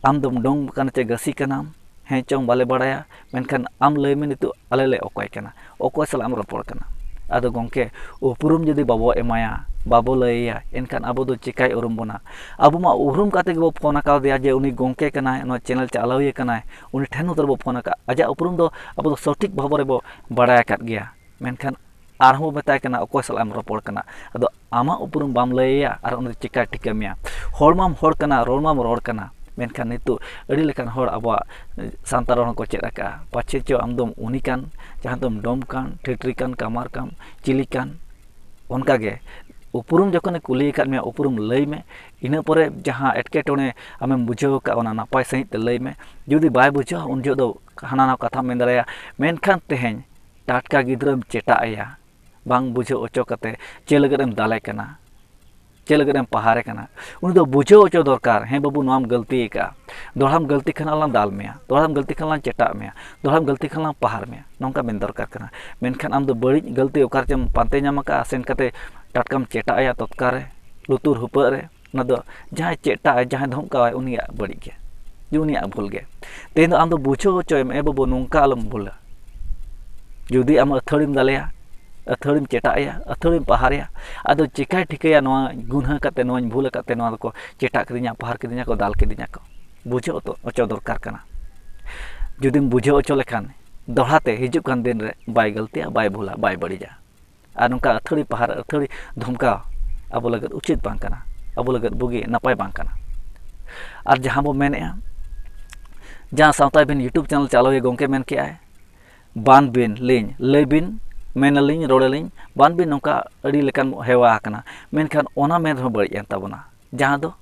ᱟᱢ ᱫᱚᱢ ᱰᱚᱢ ᱠᱟᱱᱟ ᱪᱮ ᱜᱟᱹᱥᱤ ᱠᱟᱱᱟᱢ, ᱦᱮᱸ ᱪᱚᱝ ᱵᱟᱞᱮ ᱵᱟᱲᱟᱭᱟ, ᱢᱮᱱᱠᱷᱟᱱ ᱟᱢ ᱞᱟᱹᱭ ᱢᱮ ᱱᱤᱛᱚᱜ ᱟᱞᱮ ᱞᱮ ᱚᱠᱚᱭ ᱠᱟᱱᱟ, ᱚᱠᱚᱭ ᱥᱟᱞᱟᱜ ᱮᱢ ᱨᱚᱯᱚᱲ ᱠᱟᱱᱟ? ᱟᱫᱚ ᱜᱚᱢᱠᱮ, ᱩᱯᱨᱩᱢ ᱡᱩᱫᱤ ᱵᱟᱵᱚ ᱮᱢᱟᱭᱟ, ᱵᱟᱵᱚ ᱞᱟᱹᱭᱟᱭᱟ, ᱮᱱᱠᱷᱟᱱ ᱟᱵᱚ ᱫᱚ ᱪᱮᱠᱟᱭ ᱩᱨᱩᱢ ᱵᱚᱱᱟ? ᱟᱵᱚ ᱢᱟ ᱩᱨᱩᱢ ᱠᱟᱛᱮ ᱜᱮᱵᱚ ᱯᱷᱳᱱ ᱟᱠᱟᱣᱫᱮᱭᱟ ᱡᱮ ᱩᱱᱤ ᱜᱚᱢᱠᱮ ᱠᱟᱱᱟᱭ, ᱱᱚᱣᱟ channel ᱪᱟᱞᱟᱣᱤᱭᱟᱹ ᱠᱟᱱᱟᱭ, ᱩᱱᱤ ᱴᱷᱮᱱ ᱩᱛᱟᱹᱨ ᱵᱚ ᱯᱷᱳᱱ ᱟᱠᱟᱫ᱾ ᱟᱡᱟᱜ ᱩᱯᱨᱩᱢ ᱫᱚ ᱟᱵᱚ ᱫᱚ ᱥᱚᱴᱷᱤᱠ ᱵᱷᱟᱵᱚ ᱨᱮᱵᱚ ᱵᱟᱲᱟᱭ ᱟᱠᱟᱫ ᱜᱮᱭᱟ, ᱢᱮᱱᱠᱷᱟᱱ ᱟᱨᱦᱚᱸ ᱵᱚ ᱢᱮᱛᱟᱭ ᱠᱟᱱᱟ ᱚᱠᱚᱭ ᱥᱟᱞᱟᱜ ᱮᱢ ᱨᱚᱯᱚᱲ ᱠᱟᱱᱟ᱾ ᱟᱫᱚ ᱟᱢᱟᱜ ᱩᱯᱨᱩᱢ ᱵᱟᱢ ᱞᱟᱹᱭ ᱟᱭᱟ ᱟᱨ ᱩᱱᱤ ᱫᱚ ᱪᱮᱠᱟᱭ ᱴᱷᱤᱠᱟᱹ ᱢᱮᱭᱟ? ᱦᱚᱲ ᱢᱟᱢ ᱦᱚᱲ ᱠᱟᱱᱟ, ᱨᱚᱲ ᱢᱟᱢ ᱨᱚᱲ ᱠᱟᱱᱟ, ᱢᱮᱱᱠᱷᱟᱱ ᱱᱤᱛᱚᱜ ᱟᱹᱰᱤ ᱞᱮᱠᱟᱱ ᱦᱚᱲ ᱟᱵᱚᱣᱟᱜ ᱥᱟᱱᱛᱟᱲ ᱨᱚᱲ ᱦᱚᱸᱠᱚ ᱪᱮᱫ ᱟᱠᱟᱫᱼᱟ᱾ ᱯᱟᱪᱷᱮ ᱪᱚ ᱟᱢ ᱫᱚᱢ ᱩᱱᱤ ᱠᱟᱱ, ᱡᱟᱦᱟᱸ ᱫᱚᱢ ᱰᱚᱢ ᱠᱟᱱ, ᱴᱷᱤᱴᱨᱤ ᱠᱟᱱ, ᱠᱟᱢᱟᱨ ᱠᱟᱱ, ᱪᱤᱞᱤ ᱠᱟᱱ? ᱚᱱᱠᱟᱜᱮ ᱩᱯᱨᱩᱢ ᱡᱚᱠᱷᱚᱱᱮ ᱠᱩᱞᱤᱭ ᱟᱠᱟᱫ ᱢᱮᱭᱟ, ᱩᱯᱨᱩᱢ ᱞᱟᱹᱭ ᱢᱮ, ᱤᱱᱟᱹ ᱯᱚᱨᱮ ᱡᱟᱦᱟᱸ ᱮᱴᱠᱮᱴᱚᱬᱮ ᱟᱢᱮᱢ ᱵᱩᱡᱷᱟᱹᱣ ᱟᱠᱟᱫ, ᱚᱱᱟ ᱱᱟᱯᱟᱭ ᱥᱟᱺᱦᱤᱡ ᱛᱮ ᱞᱟᱹᱭ ᱢᱮ᱾ ᱡᱩᱫᱤ ᱵᱟᱭ ᱵᱩᱡᱷᱟᱹᱣᱟ, ᱩᱱ ᱡᱚᱦᱚᱜ ᱫᱚ ᱦᱟᱱᱟ ᱱᱟᱣᱟ ᱠᱟᱛᱷᱟᱢ ᱢᱮᱱ ᱫᱟᱲᱮᱭᱟᱜᱼᱟ᱾ ᱢᱮᱱᱠᱷᱟᱱ ᱛᱮᱦᱮᱧ ᱴᱟᱴᱠᱟ ᱜᱤᱫᱽᱨᱟᱹᱢ ᱪᱮᱴᱟᱜ ᱟᱭᱟ, ᱵᱟᱝ ᱵᱩᱡᱷᱟᱹᱣ ᱦᱚᱪᱚ ᱠᱟᱛᱮ ᱪᱮᱫ ᱞᱟᱹᱜᱤᱫ ᱮᱢ ᱫᱟᱞᱮ ᱠᱟᱱᱟ, ᱪᱮᱫ ᱞᱟᱹᱜᱤᱫ ᱮᱢ ᱯᱟᱦᱟᱨᱮ ᱠᱟᱱᱟ, ᱩᱱᱤ ᱫᱚ ᱵᱩᱡᱷᱟᱹᱣ ᱦᱚᱪᱚ ᱫᱚᱨᱠᱟᱨ, "ᱦᱮᱸ ᱵᱟᱹᱵᱩ, ᱱᱚᱣᱟᱢ ᱜᱟᱹᱞᱛᱤ ᱟᱠᱟᱫᱼᱟ, ᱫᱚᱦᱲᱟᱢ ᱜᱟᱹᱞᱛᱤ ᱠᱷᱟᱱ ᱟᱞᱟᱝ ᱫᱟᱞ ᱢᱮᱭᱟ, ᱫᱚᱦᱲᱟᱢ ᱜᱟᱹᱞᱛᱤ ᱠᱷᱟᱱ ᱞᱟᱝ ᱪᱮᱴᱟᱜ ᱢᱮᱭᱟ, ᱫᱚᱦᱲᱟᱢ ᱜᱟᱹᱞᱛᱤ ᱠᱷᱟᱱ ᱞᱟᱝ ᱯᱟᱦᱟᱨ ᱢᱮᱭᱟ", ᱱᱚᱝᱠᱟ ᱢᱮᱱ ᱫᱚᱨᱠᱟᱨ ᱠᱟᱱᱟ᱾ ᱢᱮᱱᱠᱷᱟᱱ ᱟᱢ ᱫᱚ ᱵᱟᱹᱲᱤᱡ ᱜᱟᱹᱞᱛᱤ ᱚᱠᱟ ᱨᱮᱪᱚᱢ ᱯᱟᱱᱛᱮ ᱧᱟᱢ ᱟᱠᱟᱫᱼᱟ, ᱥᱮᱱ ᱠᱟᱛᱮ ᱴᱟᱴᱠᱟᱢ ᱪᱮᱴᱟᱜ ᱟᱭᱟ ᱛᱚᱛᱠᱟᱞ ᱨᱮ, ᱞᱩᱛᱩᱨ ᱦᱩᱯᱟᱹᱜ ᱨᱮ᱾ ᱚᱱᱟ ᱫᱚ ᱡᱟᱦᱟᱸᱭ ᱪᱮᱴᱟᱜ ᱟᱭ, ᱡᱟᱦᱟᱸᱭ ᱫᱷᱚᱢᱠᱟᱣᱟᱭ, ᱩᱱᱤᱭᱟᱜ ᱵᱟᱹᱲᱤᱡ ᱜᱮ, ᱡᱮ ᱩᱱᱤᱭᱟᱜ ᱵᱷᱩᱞ ᱜᱮ᱾ ᱛᱮᱦᱮᱧ ᱫᱚ ᱟᱢ ᱫᱚ ᱵᱩᱡᱷᱟᱹᱣ ᱦᱚᱪᱚᱭᱮᱢ, "ᱮ ᱵᱟᱹᱵᱩ, ᱱᱚᱝᱠᱟ ᱟᱞᱚᱢ ᱵᱷᱩᱞᱟ, ᱡᱩᱫᱤ ᱟᱢ ᱟᱹᱛᱷᱟᱹᱲᱤᱢ ᱫᱟᱞᱮᱭᱟ, ᱟᱹᱛᱷᱟᱹᱲᱤᱢ ᱪᱮᱴᱟᱜ ᱟᱭᱟ, ᱟᱹᱛᱷᱟᱹᱲᱤᱢ ᱯᱟᱦᱟᱨᱮᱭᱟ, ᱟᱫᱚ ᱪᱮᱠᱟᱭ ᱴᱷᱤᱠᱟᱹᱭᱟ ᱱᱚᱣᱟ ᱜᱩᱱᱦᱟᱹ ᱠᱟᱛᱮ, ᱱᱚᱣᱟᱧ ᱵᱷᱩᱞ ᱟᱠᱟᱫ ᱛᱮ ᱱᱚᱣᱟ ᱫᱚᱠᱚ ᱪᱮᱴᱟᱜ ᱠᱤᱫᱤᱧᱟ, ᱯᱟᱦᱟᱨ ᱠᱤᱫᱤᱧᱟ ᱠᱚ, ᱫᱟᱞ ᱠᱤᱫᱤᱧᱟ ᱠᱚ?" ᱵᱩᱡᱷᱟᱹᱣ ᱦᱚᱪᱚ ᱫᱚᱨᱠᱟᱨ ᱠᱟᱱᱟ᱾ ᱡᱩᱫᱤᱢ ᱵᱩᱡᱷᱟᱹᱣ ᱦᱚᱪᱚ ᱞᱮᱠᱷᱟᱱ, ᱫᱚᱦᱲᱟ ᱛᱮ ᱦᱤᱡᱩᱜ ᱠᱟᱱ ᱫᱤᱱ ᱨᱮ ᱵᱟᱭ ᱜᱟᱹᱞᱛᱤᱭᱟ, ᱵᱟᱭ ᱵᱷᱩᱞᱟ, ᱵᱟᱭ ᱵᱟᱹᱲᱤᱡᱟ᱾ ᱟᱨ ᱱᱚᱝᱠᱟ ᱟᱹᱛᱷᱟᱹᱲᱤ ᱯᱟᱦᱟᱨ, ᱟᱹᱛᱷᱟᱹᱲᱤ ᱫᱷᱚᱢᱠᱟᱣ ᱟᱵᱚ ᱞᱟᱹᱜᱤᱫ ᱩᱪᱤᱛ ᱵᱟᱝ ᱠᱟᱱᱟ, ᱟᱵᱚ ᱞᱟᱹᱜᱤᱫ ᱵᱩᱜᱤ ᱱᱟᱯᱟᱭ ᱵᱟᱝ ᱠᱟᱱᱟ᱾ ᱟᱨ ᱡᱟᱦᱟᱸ ᱵᱚ ᱢᱮᱱᱮᱫᱼᱟ, ᱡᱟᱦᱟᱸ ᱥᱟᱶᱛᱟ ᱵᱤᱱ YouTube channel ᱪᱟᱞᱟᱣ ᱜᱮ ᱜᱚᱢᱠᱮ ᱢᱮᱱ ᱠᱮᱜᱼᱟᱭ, ᱵᱟᱱ ᱵᱤᱱ ᱞᱤᱧ ᱞᱟᱹᱭ ᱵᱤᱱ, ᱢᱮᱱᱟᱞᱤᱧ, ᱨᱚᱲᱟᱞᱤᱧ, ᱵᱟᱱ ᱵᱤᱱ ᱱᱚᱝᱠᱟ ᱟᱹᱰᱤ ᱞᱮᱠᱟᱱ ᱦᱮᱣᱟ ᱟᱠᱟᱱᱟ, ᱢᱮᱱᱠᱷᱟᱱ ᱚᱱᱟ ᱢᱮᱱ ᱨᱮᱦᱚᱸ ᱵᱟᱹᱲᱤᱡ ᱮᱱ ᱛᱟᱵᱚᱱᱟ᱾ ᱡᱟᱦᱟᱸ ᱫᱚ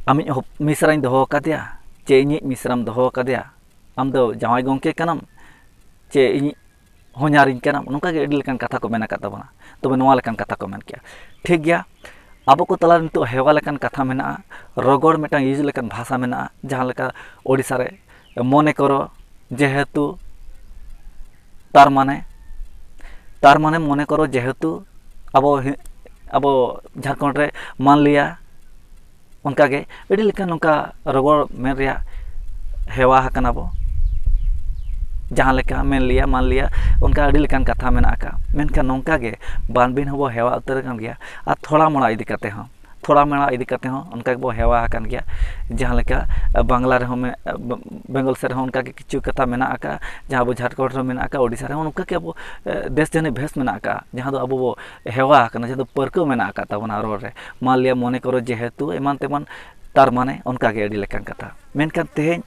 ᱟᱢᱤᱡ ᱦᱚᱯ-, ᱢᱤᱥᱨᱟᱧ ᱫᱚᱦᱚ ᱟᱠᱟᱫᱮᱭᱟ, ᱪᱮ ᱤᱧᱤᱡ ᱢᱤᱥᱨᱟᱢ ᱫᱚᱦᱚ ᱟᱠᱟᱫᱮᱭᱟ, ᱟᱢ ᱫᱚ ᱡᱟᱶᱟᱭ ᱜᱚᱢᱠᱮ ᱠᱟᱱᱟᱢ, ᱪᱮ ᱤᱧᱤᱡ ᱦᱚᱧᱦᱟᱨᱤᱧ ᱠᱟᱱᱟᱢ, ᱱᱚᱝᱠᱟ ᱜᱮ ᱟᱹᱰᱤ ᱞᱮᱠᱟᱱ ᱠᱟᱛᱷᱟ ᱠᱚ ᱢᱮᱱ ᱟᱠᱟᱫ ᱛᱟᱵᱚᱱᱟ᱾ ᱛᱚᱵᱮ ᱱᱚᱣᱟ ᱞᱮᱠᱟᱱ ᱠᱟᱛᱷᱟ ᱠᱚ ᱢᱮᱱ ᱠᱮᱜᱼᱟ᱾ ᱴᱷᱤᱠ ᱜᱮᱭᱟ, ᱟᱵᱚ ᱠᱚ ᱛᱟᱞᱟᱨᱮ ᱱᱤᱛᱚᱜ ᱦᱮᱣᱟ ᱞᱮᱠᱟᱱ ᱠᱟᱛᱷᱟ ᱢᱮᱱᱟᱜᱼᱟ, ᱨᱚᱜᱚᱲ ᱢᱤᱫᱴᱟᱝ use ᱞᱮᱠᱟᱱ ᱵᱷᱟᱥᱟ ᱢᱮᱱᱟᱜᱼᱟ, ᱡᱟᱦᱟᱸ ᱞᱮᱠᱟ ᱳᱰᱤᱥᱟ ᱨᱮ ᱢᱚᱱᱮ ᱠᱚᱨᱚ ᱡᱮᱦᱮᱛᱩ, ᱛᱟᱨ ᱢᱟᱱᱮ, ᱛᱟᱨ ᱢᱟᱱᱮ ᱢᱚᱱᱮ ᱠᱚᱨᱚ ᱡᱮᱦᱮᱛᱩ ᱟᱵᱚ ᱦᱤ-, ᱟᱵᱚ ᱡᱷᱟᱲᱠᱷᱚᱸᱰ ᱨᱮ ᱢᱟᱱᱞᱤᱭᱟ, ᱚᱱᱠᱟᱜᱮ ᱟᱹᱰᱤ ᱞᱮᱠᱟᱱ ᱱᱚᱝᱠᱟ ᱨᱚᱜᱚᱲ ᱢᱮᱱ ᱨᱮᱭᱟᱜ ᱦᱮᱣᱟ ᱟᱠᱟᱱᱟ ᱵᱚ᱾ ᱡᱟᱦᱟᱸ ᱞᱮᱠᱟ ᱢᱮᱱ ᱞᱮᱭᱟ, ᱢᱟᱱ ᱞᱮᱭᱟ, ᱚᱱᱠᱟ ᱟᱹᱰᱤ ᱞᱮᱠᱟᱱ ᱠᱟᱛᱷᱟ ᱢᱮᱱᱟᱜ ᱟᱠᱟᱫᱼᱟ᱾ ᱢᱮᱱᱠᱷᱟᱱ ᱱᱚᱝᱠᱟ ᱜᱮ ᱵᱟᱱ ᱵᱤᱱ ᱦᱚᱸᱵᱚ ᱦᱮᱣᱟ ᱩᱛᱟᱹᱨ ᱟᱠᱟᱱ ᱜᱮᱭᱟ᱾ ᱟᱨ ᱛᱷᱚᱲᱟ ᱢᱚᱲᱟ ᱤᱫᱤ ᱠᱟᱛᱮ ᱦᱚᱸ, ᱛᱷᱚᱲᱟ ᱢᱚᱲᱟ ᱤᱫᱤ ᱠᱟᱛᱮ ᱦᱚᱸ ᱚᱱᱠᱟ ᱜᱮᱵᱚ ᱦᱮᱣᱟ ᱟᱠᱟᱱ ᱜᱮᱭᱟ᱾ ᱡᱟᱦᱟᱸ ᱞᱮᱠᱟ ᱵᱟᱝᱞᱟ ᱨᱮᱦᱚᱸ ᱢᱮ-, ᱵᱮᱝᱜᱚᱞ ᱥᱮᱫ ᱨᱮᱦᱚᱸ ᱚᱱᱠᱟ ᱜᱮ ᱠᱤᱪᱷᱩ ᱠᱟᱛᱷᱟ ᱢᱮᱱᱟᱜ ᱟᱠᱟᱫᱼᱟ, ᱡᱟᱦᱟᱸ ᱟᱵᱚ ᱡᱷᱟᱲᱠᱷᱚᱸᱰ ᱨᱮᱦᱚᱸ ᱢᱮᱱᱟᱜ ᱟᱠᱟᱫᱼᱟ, ᱳᱰᱤᱥᱟ ᱨᱮᱦᱚᱸ ᱚᱱᱠᱟ ᱜᱮ ᱟᱵᱚ, ᱮ, ᱫᱮᱥ ᱡᱟᱹᱱᱤ ᱵᱷᱮᱥ ᱢᱮᱱᱟᱜ ᱟᱠᱟᱫᱼᱟ, ᱡᱟᱦᱟᱸ ᱫᱚ ᱟᱵᱚ ᱵᱚ ᱦᱮᱣᱟ ᱟᱠᱟᱱᱟ, ᱡᱟᱦᱟᱸ ᱫᱚ ᱯᱟᱹᱨᱠᱟᱹᱣ ᱢᱮᱱᱟᱜ ᱟᱠᱟᱫ ᱛᱟᱵᱚᱱᱟ ᱨᱚᱲ ᱨᱮ᱾ ᱢᱟᱱ ᱞᱤᱭᱟ, ᱢᱚᱱᱮ ᱠᱚᱨᱚ, ᱡᱮᱦᱮᱛᱩ, ᱮᱢᱟᱱ ᱛᱮᱢᱟᱱ, ᱛᱟᱨ ᱢᱟᱱᱮ, ᱚᱱᱠᱟ ᱜᱮ ᱟᱹᱰᱤ ᱞᱮᱠᱟᱱ ᱠᱟᱛᱷᱟ᱾ ᱢᱮᱱᱠᱷᱟᱱ ᱛᱮᱦᱮᱧ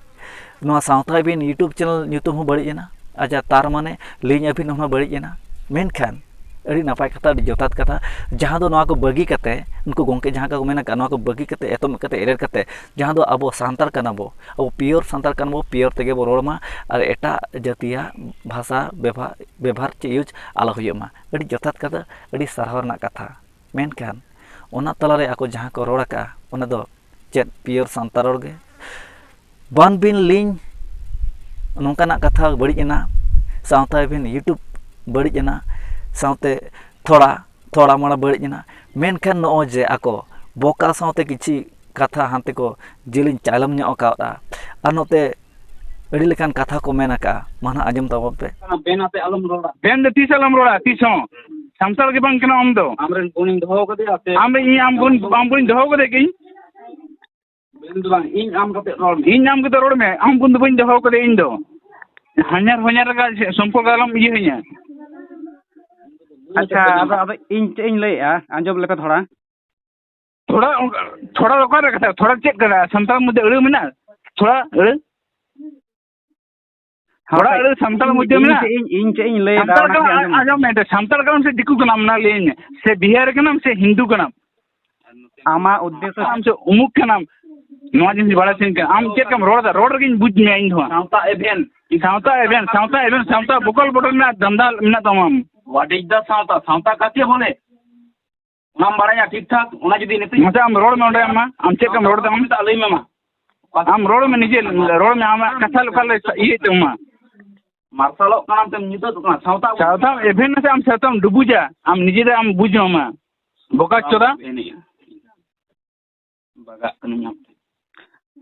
ᱱᱚᱣᱟ ᱥᱟᱶᱛᱟ ᱟᱹᱵᱤᱱ YouTube channel ᱧᱩᱛᱩᱢ ᱦᱚᱸ ᱵᱟᱹᱲᱤᱡ ᱮᱱᱟ, ᱟᱪᱪᱷᱟ, ᱛᱟᱨ ᱢᱟᱱᱮ ᱞᱤᱧ ᱟᱹᱵᱤᱱ ᱦᱚᱸ ᱵᱟᱹᱲᱤᱡ ᱮᱱᱟ᱾ ᱢᱮᱱᱠᱷᱟᱱ ᱟᱹᱰᱤ ᱱᱟᱯᱟᱭ ᱠᱟᱛᱷᱟ, ᱟᱹᱰᱤ ᱡᱚᱛᱷᱟᱛ ᱠᱟᱛᱷᱟ᱾ ᱡᱟᱦᱟᱸ ᱫᱚ ᱱᱚᱣᱟ ᱠᱚ ᱵᱟᱹᱜᱤ ᱠᱟᱛᱮ, ᱩᱱᱠᱩ ᱜᱚᱢᱠᱮ ᱡᱟᱦᱟᱸ ᱠᱚ ᱢᱮᱱ ᱟᱠᱟᱫ, ᱱᱚᱣᱟ ᱠᱚ ᱵᱟᱹᱜᱤ ᱠᱟᱛᱮ, ᱮᱛᱚᱢ ᱠᱟᱛᱮ, ᱮᱨᱮᱲ ᱠᱟᱛᱮ, ᱡᱟᱦᱟᱸ ᱫᱚ ᱟᱵᱚ ᱥᱟᱱᱛᱟᱲ ᱠᱟᱱᱟ ᱵᱚ, ᱟᱵᱚ pure ᱥᱟᱱᱛᱟᱲ ᱠᱟᱱᱟ ᱵᱚ, pure ᱛᱮᱜᱮ ᱵᱚ ᱨᱚᱲ ᱢᱟ᱾ ᱟᱨ ᱮᱴᱟᱜ ᱡᱟᱹᱛᱤᱭᱟᱜ ᱵᱷᱟᱥᱟ ᱵᱮᱵᱷᱟ-, ᱵᱮᱵᱷᱟᱨ ᱪᱮ use ᱟᱞᱚ ᱦᱩᱭᱩᱜ ᱢᱟ᱾ ᱟᱹᱰᱤ ᱡᱚᱛᱷᱟᱛ ᱠᱟᱛᱷᱟ, ᱟᱹᱰᱤ ᱥᱟᱨᱦᱟᱣ ᱨᱮᱱᱟᱜ ᱠᱟᱛᱷᱟ᱾ ᱢᱮᱱᱠᱷᱟᱱ ᱚᱱᱟ ᱛᱟᱞᱟᱨᱮ ᱟᱠᱚ ᱡᱟᱦᱟᱸ ᱠᱚ ᱨᱚᱲ ᱟᱠᱟᱫᱼᱟ, ᱚᱱᱟ ᱫᱚ ᱪᱮᱫ pure ᱥᱟᱱᱛᱟᱲ ᱨᱚᱲ ᱜᱮ? ᱵᱟᱝ ᱵᱤᱱ ᱞᱤᱧ ᱱᱚᱝᱠᱟᱱᱟᱜ ᱠᱟᱛᱷᱟ ᱵᱟᱹᱲᱤᱡ ᱮᱱᱟ, ᱥᱟᱶᱛᱟ ᱮᱵᱷᱮᱱ YouTube ᱵᱟᱹᱲᱤᱡ ᱮᱱᱟ, ᱥᱟᱶᱛᱮ ᱛᱷᱚᱲᱟ, ᱛᱷᱚᱲᱟ ᱢᱟᱲᱟ ᱵᱟᱹᱲᱤᱡ ᱮᱱᱟ᱾ ᱢᱮᱱᱠᱷᱟᱱ ᱱᱚᱜᱼᱚᱭ ᱡᱮ ᱟᱠᱚ ᱵᱚᱠᱟ ᱥᱟᱶᱛᱮ ᱠᱤᱪᱷᱤ ᱠᱟᱛᱷᱟ ᱦᱟᱱᱛᱮ ᱠᱚ ᱡᱮᱞᱮᱧ ᱪᱟᱭᱞᱚᱢ ᱧᱚᱜ ᱟᱠᱟᱫᱼᱟ, ᱟᱨ ᱱᱚᱛᱮ ᱟᱹᱰᱤ ᱞᱮᱠᱟᱱ ᱠᱟᱛᱷᱟ ᱠᱚ ᱢᱮᱱ ᱟᱠᱟᱫᱼᱟ, ᱢᱟ ᱱᱟᱦᱟᱜ ᱟᱸᱡᱚᱢ ᱛᱟᱵᱚᱱ ᱯᱮ᱾ ᱵᱮᱱ ᱟᱛᱮ ᱟᱞᱚᱢ ᱨᱚᱲᱟ᱾ ᱵᱮᱱ ᱫᱚ ᱛᱤᱥ ᱟᱞᱚᱢ ᱨᱚᱲᱟ, ᱛᱤᱥ ᱦᱚᱸ᱾ ᱥᱟᱱᱛᱟᱲ ᱜᱮ ᱵᱟᱝ ᱠᱟᱱᱟ ᱟᱢ ᱫᱚ᱾ ᱟᱢᱨᱮᱱ ᱵᱚᱱᱤᱧ ᱫᱚᱦᱚ ᱠᱟᱫᱮᱭᱟ ᱥᱮ? ᱟᱢ ᱤᱧ ᱟᱢ ᱵᱚᱱ, ᱟᱢ ᱵᱚᱱᱤᱧ ᱫᱚᱦᱚ ᱠᱟᱫᱮ ᱠᱤᱧ? ᱵᱮᱱ ᱫᱚ ᱵᱟᱝ, ᱤᱧ ᱟᱢ ᱠᱟᱛᱮ ᱨᱚᱲ ᱢᱮ᱾ ᱤᱧ ᱟᱢ ᱠᱟᱛᱮ ᱨᱚᱲ ᱢᱮ, ᱟᱢ ᱵᱚᱱ ᱫᱚ ᱵᱟᱹᱧ ᱫᱚᱦᱚ ᱠᱟᱫᱮ ᱤᱧ ᱫᱚ᱾ ᱦᱟᱧᱟᱨ ᱦᱚᱧᱟᱨ ᱞᱮᱠᱟ ᱥᱚᱢᱯᱚᱨᱠᱚ ᱟᱞᱚᱢ ᱤᱭᱟᱹ ᱦᱟᱹᱧᱟ᱾ ᱟᱪᱪᱷᱟ, ᱟᱫᱚ, ᱟᱫᱚ ᱤᱧ ᱪᱮᱫ ᱤᱧ ᱞᱟᱹᱭᱮᱫᱼᱟ, ᱟᱸᱡᱚᱢ ᱞᱮᱯᱮ ᱛᱷᱚᱲᱟ᱾ ᱛᱷᱚᱲᱟ ᱚᱱᱠᱟ, ᱛᱷᱚᱲᱟ ᱚᱠᱟᱨᱮ ᱠᱟᱛᱷᱟ? ᱛᱷᱚᱲᱟ ᱪᱮᱫ ᱠᱟᱱᱟ? ᱥᱟᱱᱛᱟᱲ ᱢᱚᱫᱽᱫᱷᱮ ᱟᱹᱲᱟᱹ ᱢᱮᱱᱟᱜᱼᱟ? ᱛᱷᱚᱲᱟ ᱟᱹᱲᱟᱹ? ᱛᱷᱚᱲᱟ ᱦᱟᱯᱮ, ᱟᱹᱲᱟᱹ ᱥᱟᱱᱛᱟᱲ ᱤᱧ, ᱢᱚᱫᱽᱫᱷᱮ ᱤᱧ ᱢᱮᱱᱟᱜᱼᱟ? ᱪᱮᱫ ᱤᱧ, ᱤᱧ ᱪᱮᱫ ᱤᱧ ᱞᱟᱹᱭ ᱮᱫᱟ, ᱥᱟᱱᱛᱟᱲ ᱚᱱᱟ ᱠᱟᱹᱴᱤᱡ ᱠᱟᱱᱟ, ᱟᱸᱡᱚᱢ ᱢᱮ᱾ ᱟᱸᱡᱚᱢ ᱢᱮ, ᱥᱟᱱᱛᱟᱲ ᱠᱟᱱᱟᱢ ᱥᱮ ᱫᱤᱠᱩ ᱠᱟᱱᱟᱢ, ᱚᱱᱟ ᱞᱟᱹᱭᱟᱹᱧ ᱢᱮ᱾ ᱥᱮ ᱵᱤᱦᱟᱨᱤ ᱠᱟᱱᱟᱢ ᱥᱮ ᱦᱤᱱᱫᱩ ᱠᱟᱱᱟᱢ? ᱟᱢᱟᱜ ᱩᱫᱽᱫᱮᱥᱥᱚ ᱟᱢ ᱪᱮᱫ ᱩᱢᱩᱠ ᱠᱟᱱᱟᱢ? ᱱᱚᱣᱟ ᱡᱤᱱᱤᱥ ᱵᱟᱲᱟᱭ ᱥᱟᱱᱟᱧ ᱠᱟᱱᱟ᱾ ᱟᱢ ᱪᱮᱫ ᱞᱮᱠᱟᱢ ᱨᱚᱲ ᱮᱫᱟ? ᱨᱚᱲ ᱨᱮᱜᱮᱧ ᱵᱩᱡᱽ ᱢᱮᱭᱟ ᱤᱧ ᱫᱚ ᱦᱟᱸᱜ᱾ ᱥᱟᱶᱛᱟ ᱮᱵᱷᱮᱱ᱾ ᱥᱟᱶᱛᱟ ᱮᱵᱷᱮᱱ, ᱥᱟᱶᱛᱟ ᱮᱵᱷᱮᱱ, ᱥᱟᱶᱛᱟ ᱵᱚᱠᱚᱞ ᱵᱚᱰᱚᱞ ᱨᱮᱱᱟᱜ ᱫᱷᱟᱱᱫᱟ ᱢᱮᱱᱟᱜ ᱛᱟᱢᱟ ᱟᱢ᱾ What is the ᱥᱟᱶᱛᱟ? ᱥᱟᱶᱛᱟ ᱠᱟᱠᱮ ᱵᱚᱞᱮ? ᱚᱱᱟᱢ ᱵᱟᱲᱟᱭᱟ ᱴᱷᱤᱠ ᱴᱷᱟᱠ? ᱚᱱᱟ ᱡᱩᱫᱤ ᱱᱤᱛᱚᱜ ᱢᱟᱥᱮ ᱟᱢ ᱨᱚᱲ ᱢᱮ ᱚᱸᱰᱮ ᱟᱢ ᱢᱟ᱾ ᱟᱢ ᱪᱮᱫ ᱞᱮᱠᱟᱢ ᱨᱚᱲ ᱮᱫᱟ ᱟᱢ? ᱢᱮᱛᱟᱜ ᱞᱟᱹᱭ ᱢᱮ ᱢᱟ᱾ ᱟᱢ ᱨᱚᱲ ᱢᱮ ᱱᱤᱡᱮ, ᱨᱚᱲ ᱢᱮ, ᱟᱢᱟᱜ ᱠᱟᱛᱷᱟ ᱚᱠᱟ ᱞᱮ ᱤᱭᱟᱹᱭᱮᱫ ᱛᱟᱢᱟ? ᱢᱟᱨᱥᱟᱞᱚᱜ ᱠᱟᱱᱟᱢ ᱛᱮᱢ ᱧᱩᱛᱟᱹᱛᱚᱜ ᱠᱟᱱᱟ, ᱥᱟᱶᱛᱟ ᱥᱟᱶᱛᱟᱢ ᱮᱵᱷᱮᱱ ᱱᱟ ᱥᱮ ᱟᱢ ᱥᱟᱶᱛᱟᱢ ᱰᱩᱵᱩᱡᱟ? ᱟᱢ ᱱᱤᱡᱮ ᱫᱚ ᱟᱢ ᱵᱩᱡᱽ ᱢᱮ ᱢᱟ᱾ ᱵᱚᱠᱟ ᱪᱳᱫᱟ᱾ ᱮᱱᱮᱡᱼᱟ᱾ ᱵᱟᱜᱟᱜ ᱠᱟᱹᱱᱟᱹᱧ ᱟᱢ ᱴᱷᱮᱱ᱾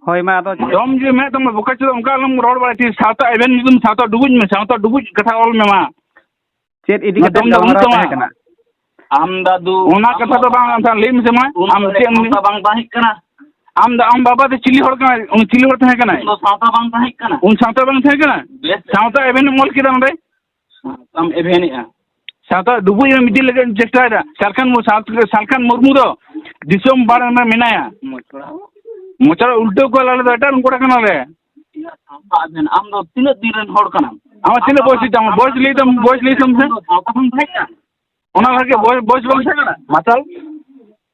ᱦᱳᱭ ᱢᱟ, ᱟᱫᱚ ᱪᱮᱫ? ᱫᱚᱢ ᱡᱮ ᱢᱮᱱᱟᱜ ᱛᱟᱢᱟ ᱵᱚᱠᱟ ᱪᱳᱫᱟ, ᱚᱱᱠᱟ ᱟᱞᱚᱢ ᱨᱚᱲ ᱵᱟᱲᱟᱭ ᱛᱤᱧ᱾ ᱥᱟᱶᱛᱟ ᱮᱵᱷᱮᱱ ᱧᱩᱛᱩᱢ ᱥᱟᱶᱛᱟ ᱰᱩᱵᱩᱡ ᱢᱮ, ᱥᱟᱶᱛᱟ ᱰᱩᱵᱩᱡ ᱠᱟᱛᱷᱟ ᱚᱞ ᱢᱮ ᱢᱟ᱾ ᱪᱮᱫ ᱤᱫᱤ ᱚᱱᱟ ᱠᱟᱛᱮ ᱫᱚᱢ ᱫᱚ ᱵᱟᱹᱱᱩᱜ ᱜᱟᱞᱢᱟᱨᱟᱣ ᱛᱟᱢᱟ᱾ ᱛᱟᱦᱮᱸ ᱠᱟᱱᱟ? ᱟᱢ ᱫᱟᱫᱩ, ᱚᱱᱟ ᱟᱢ ᱠᱟᱛᱷᱟ ᱫᱚ ᱵᱟᱵᱟ, ᱵᱟᱝ, ᱟᱢ ᱞᱟᱹᱭ ᱢᱮᱥᱮ ᱢᱟ, ᱩᱱ ᱟᱢ ᱥᱚᱢᱚᱭ ᱪᱮᱫ ᱮᱢ ᱥᱟᱶᱛᱟ ᱵᱟᱝ ᱛᱟᱦᱮᱸ ᱠᱟᱱᱟ? ᱟᱢ ᱫᱚ, ᱟᱢ ᱵᱟᱵᱟ ᱫᱚ ᱪᱤᱞᱤ ᱦᱚᱲ ᱠᱟᱱᱟᱭ? ᱩᱱᱤ ᱪᱤᱞᱤ ᱦᱚᱲ ᱛᱟᱦᱮᱸ ᱠᱟᱱᱟᱭ? ᱩᱱ ᱫᱚ ᱥᱟᱶᱛᱟ ᱵᱟᱝ ᱛᱟᱦᱮᱸ ᱠᱟᱱᱟ᱾ ᱩᱱ ᱥᱟᱶᱛᱟ ᱵᱟᱝ ᱛᱟᱦᱮᱸ ᱠᱟᱱᱟ? ᱵᱮᱥ᱾ ᱥᱟᱶᱛᱟ ᱮᱵᱷᱮᱱ ᱮᱢ ᱚᱞ ᱠᱮᱫᱟ ᱱᱚᱰᱮ? ᱥᱟᱶᱛᱟᱢ ᱮᱵᱷᱮᱱᱮᱜᱼᱟ᱾ ᱥᱟᱶᱛᱟ ᱰᱩᱵᱩᱡ ᱮᱢ ᱤᱫᱤ ᱞᱟᱹᱜᱤᱫ ᱮᱢ ᱪᱮᱥᱴᱟᱭᱮᱫᱟ᱾ ᱥᱟᱞᱠᱷᱟᱱ ᱢᱩ-, ᱥᱟᱞ-, ᱥᱟᱞᱠᱷᱟᱱ ᱢᱩᱨᱢᱩ ᱫᱚ ᱫᱤᱥᱚᱢ ᱵᱟᱨ ᱨᱮ ᱢᱮᱱᱟᱭᱟ᱾ ᱢᱚᱪᱲᱟ᱾ ᱢᱚᱪᱲᱟ ᱩᱞᱴᱟᱹᱣ ᱠᱚᱣᱟ, ᱟᱞᱮ ᱫᱚ ᱮᱴᱟᱜ ᱨᱮᱱ ᱠᱚᱲᱟ ᱠᱟᱱᱟᱞᱮ᱾ ᱥᱟᱶᱛᱟ ᱮᱵᱷᱮᱱ, ᱟᱢ ᱫᱚ ᱛᱤᱱᱟᱹᱜ ᱫᱤᱱ ᱨᱮᱱ ᱦᱚᱲ ᱠᱟᱱᱟᱢ? ᱟᱢᱟᱜ ᱛᱤᱱᱟᱹᱜ ᱵᱚᱭᱮᱥ ᱦᱩᱭᱩᱜ ᱛᱟᱢᱟ? ᱵᱚᱭᱮᱥ ᱞᱟᱹᱭ ᱛᱟᱢ, ᱵᱚᱭᱮᱥ ᱞᱟᱹᱭ ᱛᱟᱢ ᱥᱮ? ᱥᱟᱶᱛᱟ ᱠᱷᱚᱱ ᱛᱟᱦᱮᱸ ᱠᱟᱱᱟ? ᱚᱱᱟ ᱵᱷᱟᱜᱮ ᱵᱚᱭ-, ᱵᱚᱭᱮᱥ ᱵᱟᱝ ᱛᱟᱦᱮᱸ ᱠᱟᱱᱟ? ᱢᱟᱛᱟᱞ,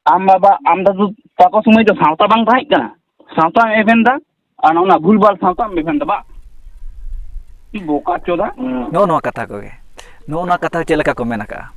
ᱟᱢ ᱵᱟᱵᱟ, ᱟᱢ ᱫᱟᱫᱩ ᱛᱟᱠᱚ ᱥᱚᱢᱚᱭ ᱫᱚ ᱥᱟᱶᱛᱟ ᱵᱟᱝ ᱛᱟᱦᱮᱸ ᱠᱟᱱᱟ? ᱥᱟᱶᱛᱟᱢ ᱮᱵᱷᱮᱱ ᱫᱟ, ᱟᱨ ᱚᱱᱟ ᱵᱷᱩᱞ ᱵᱷᱟᱞ ᱥᱟᱶᱛᱟᱢ ᱮᱵᱷᱮᱱ ᱫᱟ ᱵᱟ? ᱵᱚᱠᱟ ᱪᱚᱫᱟ᱾ ᱱᱚᱜᱼᱚ ᱱᱚᱣᱟ ᱠᱟᱛᱷᱟ ᱠᱚᱜᱮ, ᱱᱚᱜᱼᱚ ᱱᱚᱣᱟ ᱠᱟᱛᱷᱟ ᱪᱮᱫ ᱞᱮᱠᱟ ᱠᱚ ᱢᱮᱱ ᱟᱠᱟᱜᱼᱟ?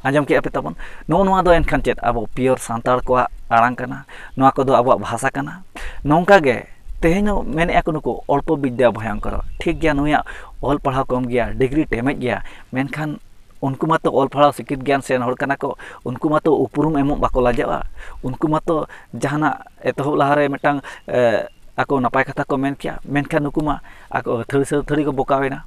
ᱟᱸᱡᱚᱢ ᱠᱮᱜᱼᱟ ᱯᱮ ᱛᱟᱵᱚᱱ? ᱱᱚᱜᱼᱚ ᱱᱚᱣᱟ ᱫᱚ ᱮᱱᱠᱷᱟᱱ ᱪᱮᱫ ᱟᱵᱚ pure ᱥᱟᱱᱛᱟᱲ ᱠᱚᱣᱟᱜ ᱟᱲᱟᱝ ᱠᱟᱱᱟ? ᱱᱚᱣᱟ ᱠᱚᱫᱚ ᱟᱵᱚᱣᱟᱜ ᱵᱷᱟᱥᱟ ᱠᱟᱱᱟ? ᱱᱚᱝᱠᱟ ᱜᱮ ᱛᱮᱦᱮᱧ ᱦᱚᱸ ᱢᱮᱱᱮᱫᱼᱟ ᱠᱚ ᱱᱩᱠᱩ ᱚᱞᱯᱚ ᱵᱤᱫᱽᱫᱟ ᱵᱷᱚᱭᱚᱝᱠᱚᱨ᱾ ᱴᱷᱤᱠ ᱜᱮᱭᱟ, ᱱᱩᱭᱟᱜ ᱚᱞ ᱯᱟᱲᱦᱟᱣ ᱠᱚᱢ ᱜᱮᱭᱟ, ᱰᱤᱜᱽᱨᱤ ᱴᱮᱢᱮᱡ ᱜᱮᱭᱟ, ᱢᱮᱱᱠᱷᱟᱱ ᱩᱱᱠᱩ ᱢᱟᱛᱚ ᱚᱞ ᱯᱟᱲᱦᱟᱣ ᱥᱤᱠᱠᱷᱤᱛ ᱜᱮᱭᱟᱱ ᱥᱮᱱ ᱦᱚᱲ ᱠᱟᱱᱟ ᱠᱚ, ᱩᱱᱠᱩ ᱢᱟᱛᱚ ᱩᱯᱨᱩᱢ ᱮᱢᱚᱜ ᱵᱟᱠᱚ ᱞᱟᱡᱟᱜᱼᱟ᱾ ᱩᱱᱠᱩ ᱢᱟᱛᱚ ᱡᱟᱦᱟᱱᱟᱜ ᱮᱛᱚᱦᱚᱵ ᱞᱟᱦᱟᱨᱮ ᱢᱤᱫᱴᱟᱝ, ᱮ, ᱟᱠᱚ ᱱᱟᱯᱟᱭ ᱠᱟᱛᱷᱟ ᱠᱚ ᱢᱮᱱ ᱠᱮᱭᱟ, ᱢᱮᱱᱠᱷᱟᱱ ᱱᱩᱠᱩ ᱢᱟ ᱟᱠᱚ ᱟᱹᱛᱷᱟᱹᱲᱤ ᱥᱮ ᱟᱹᱛᱷᱟᱹᱲᱤ ᱠᱚ ᱵᱚᱠᱟᱣᱮᱱᱟ᱾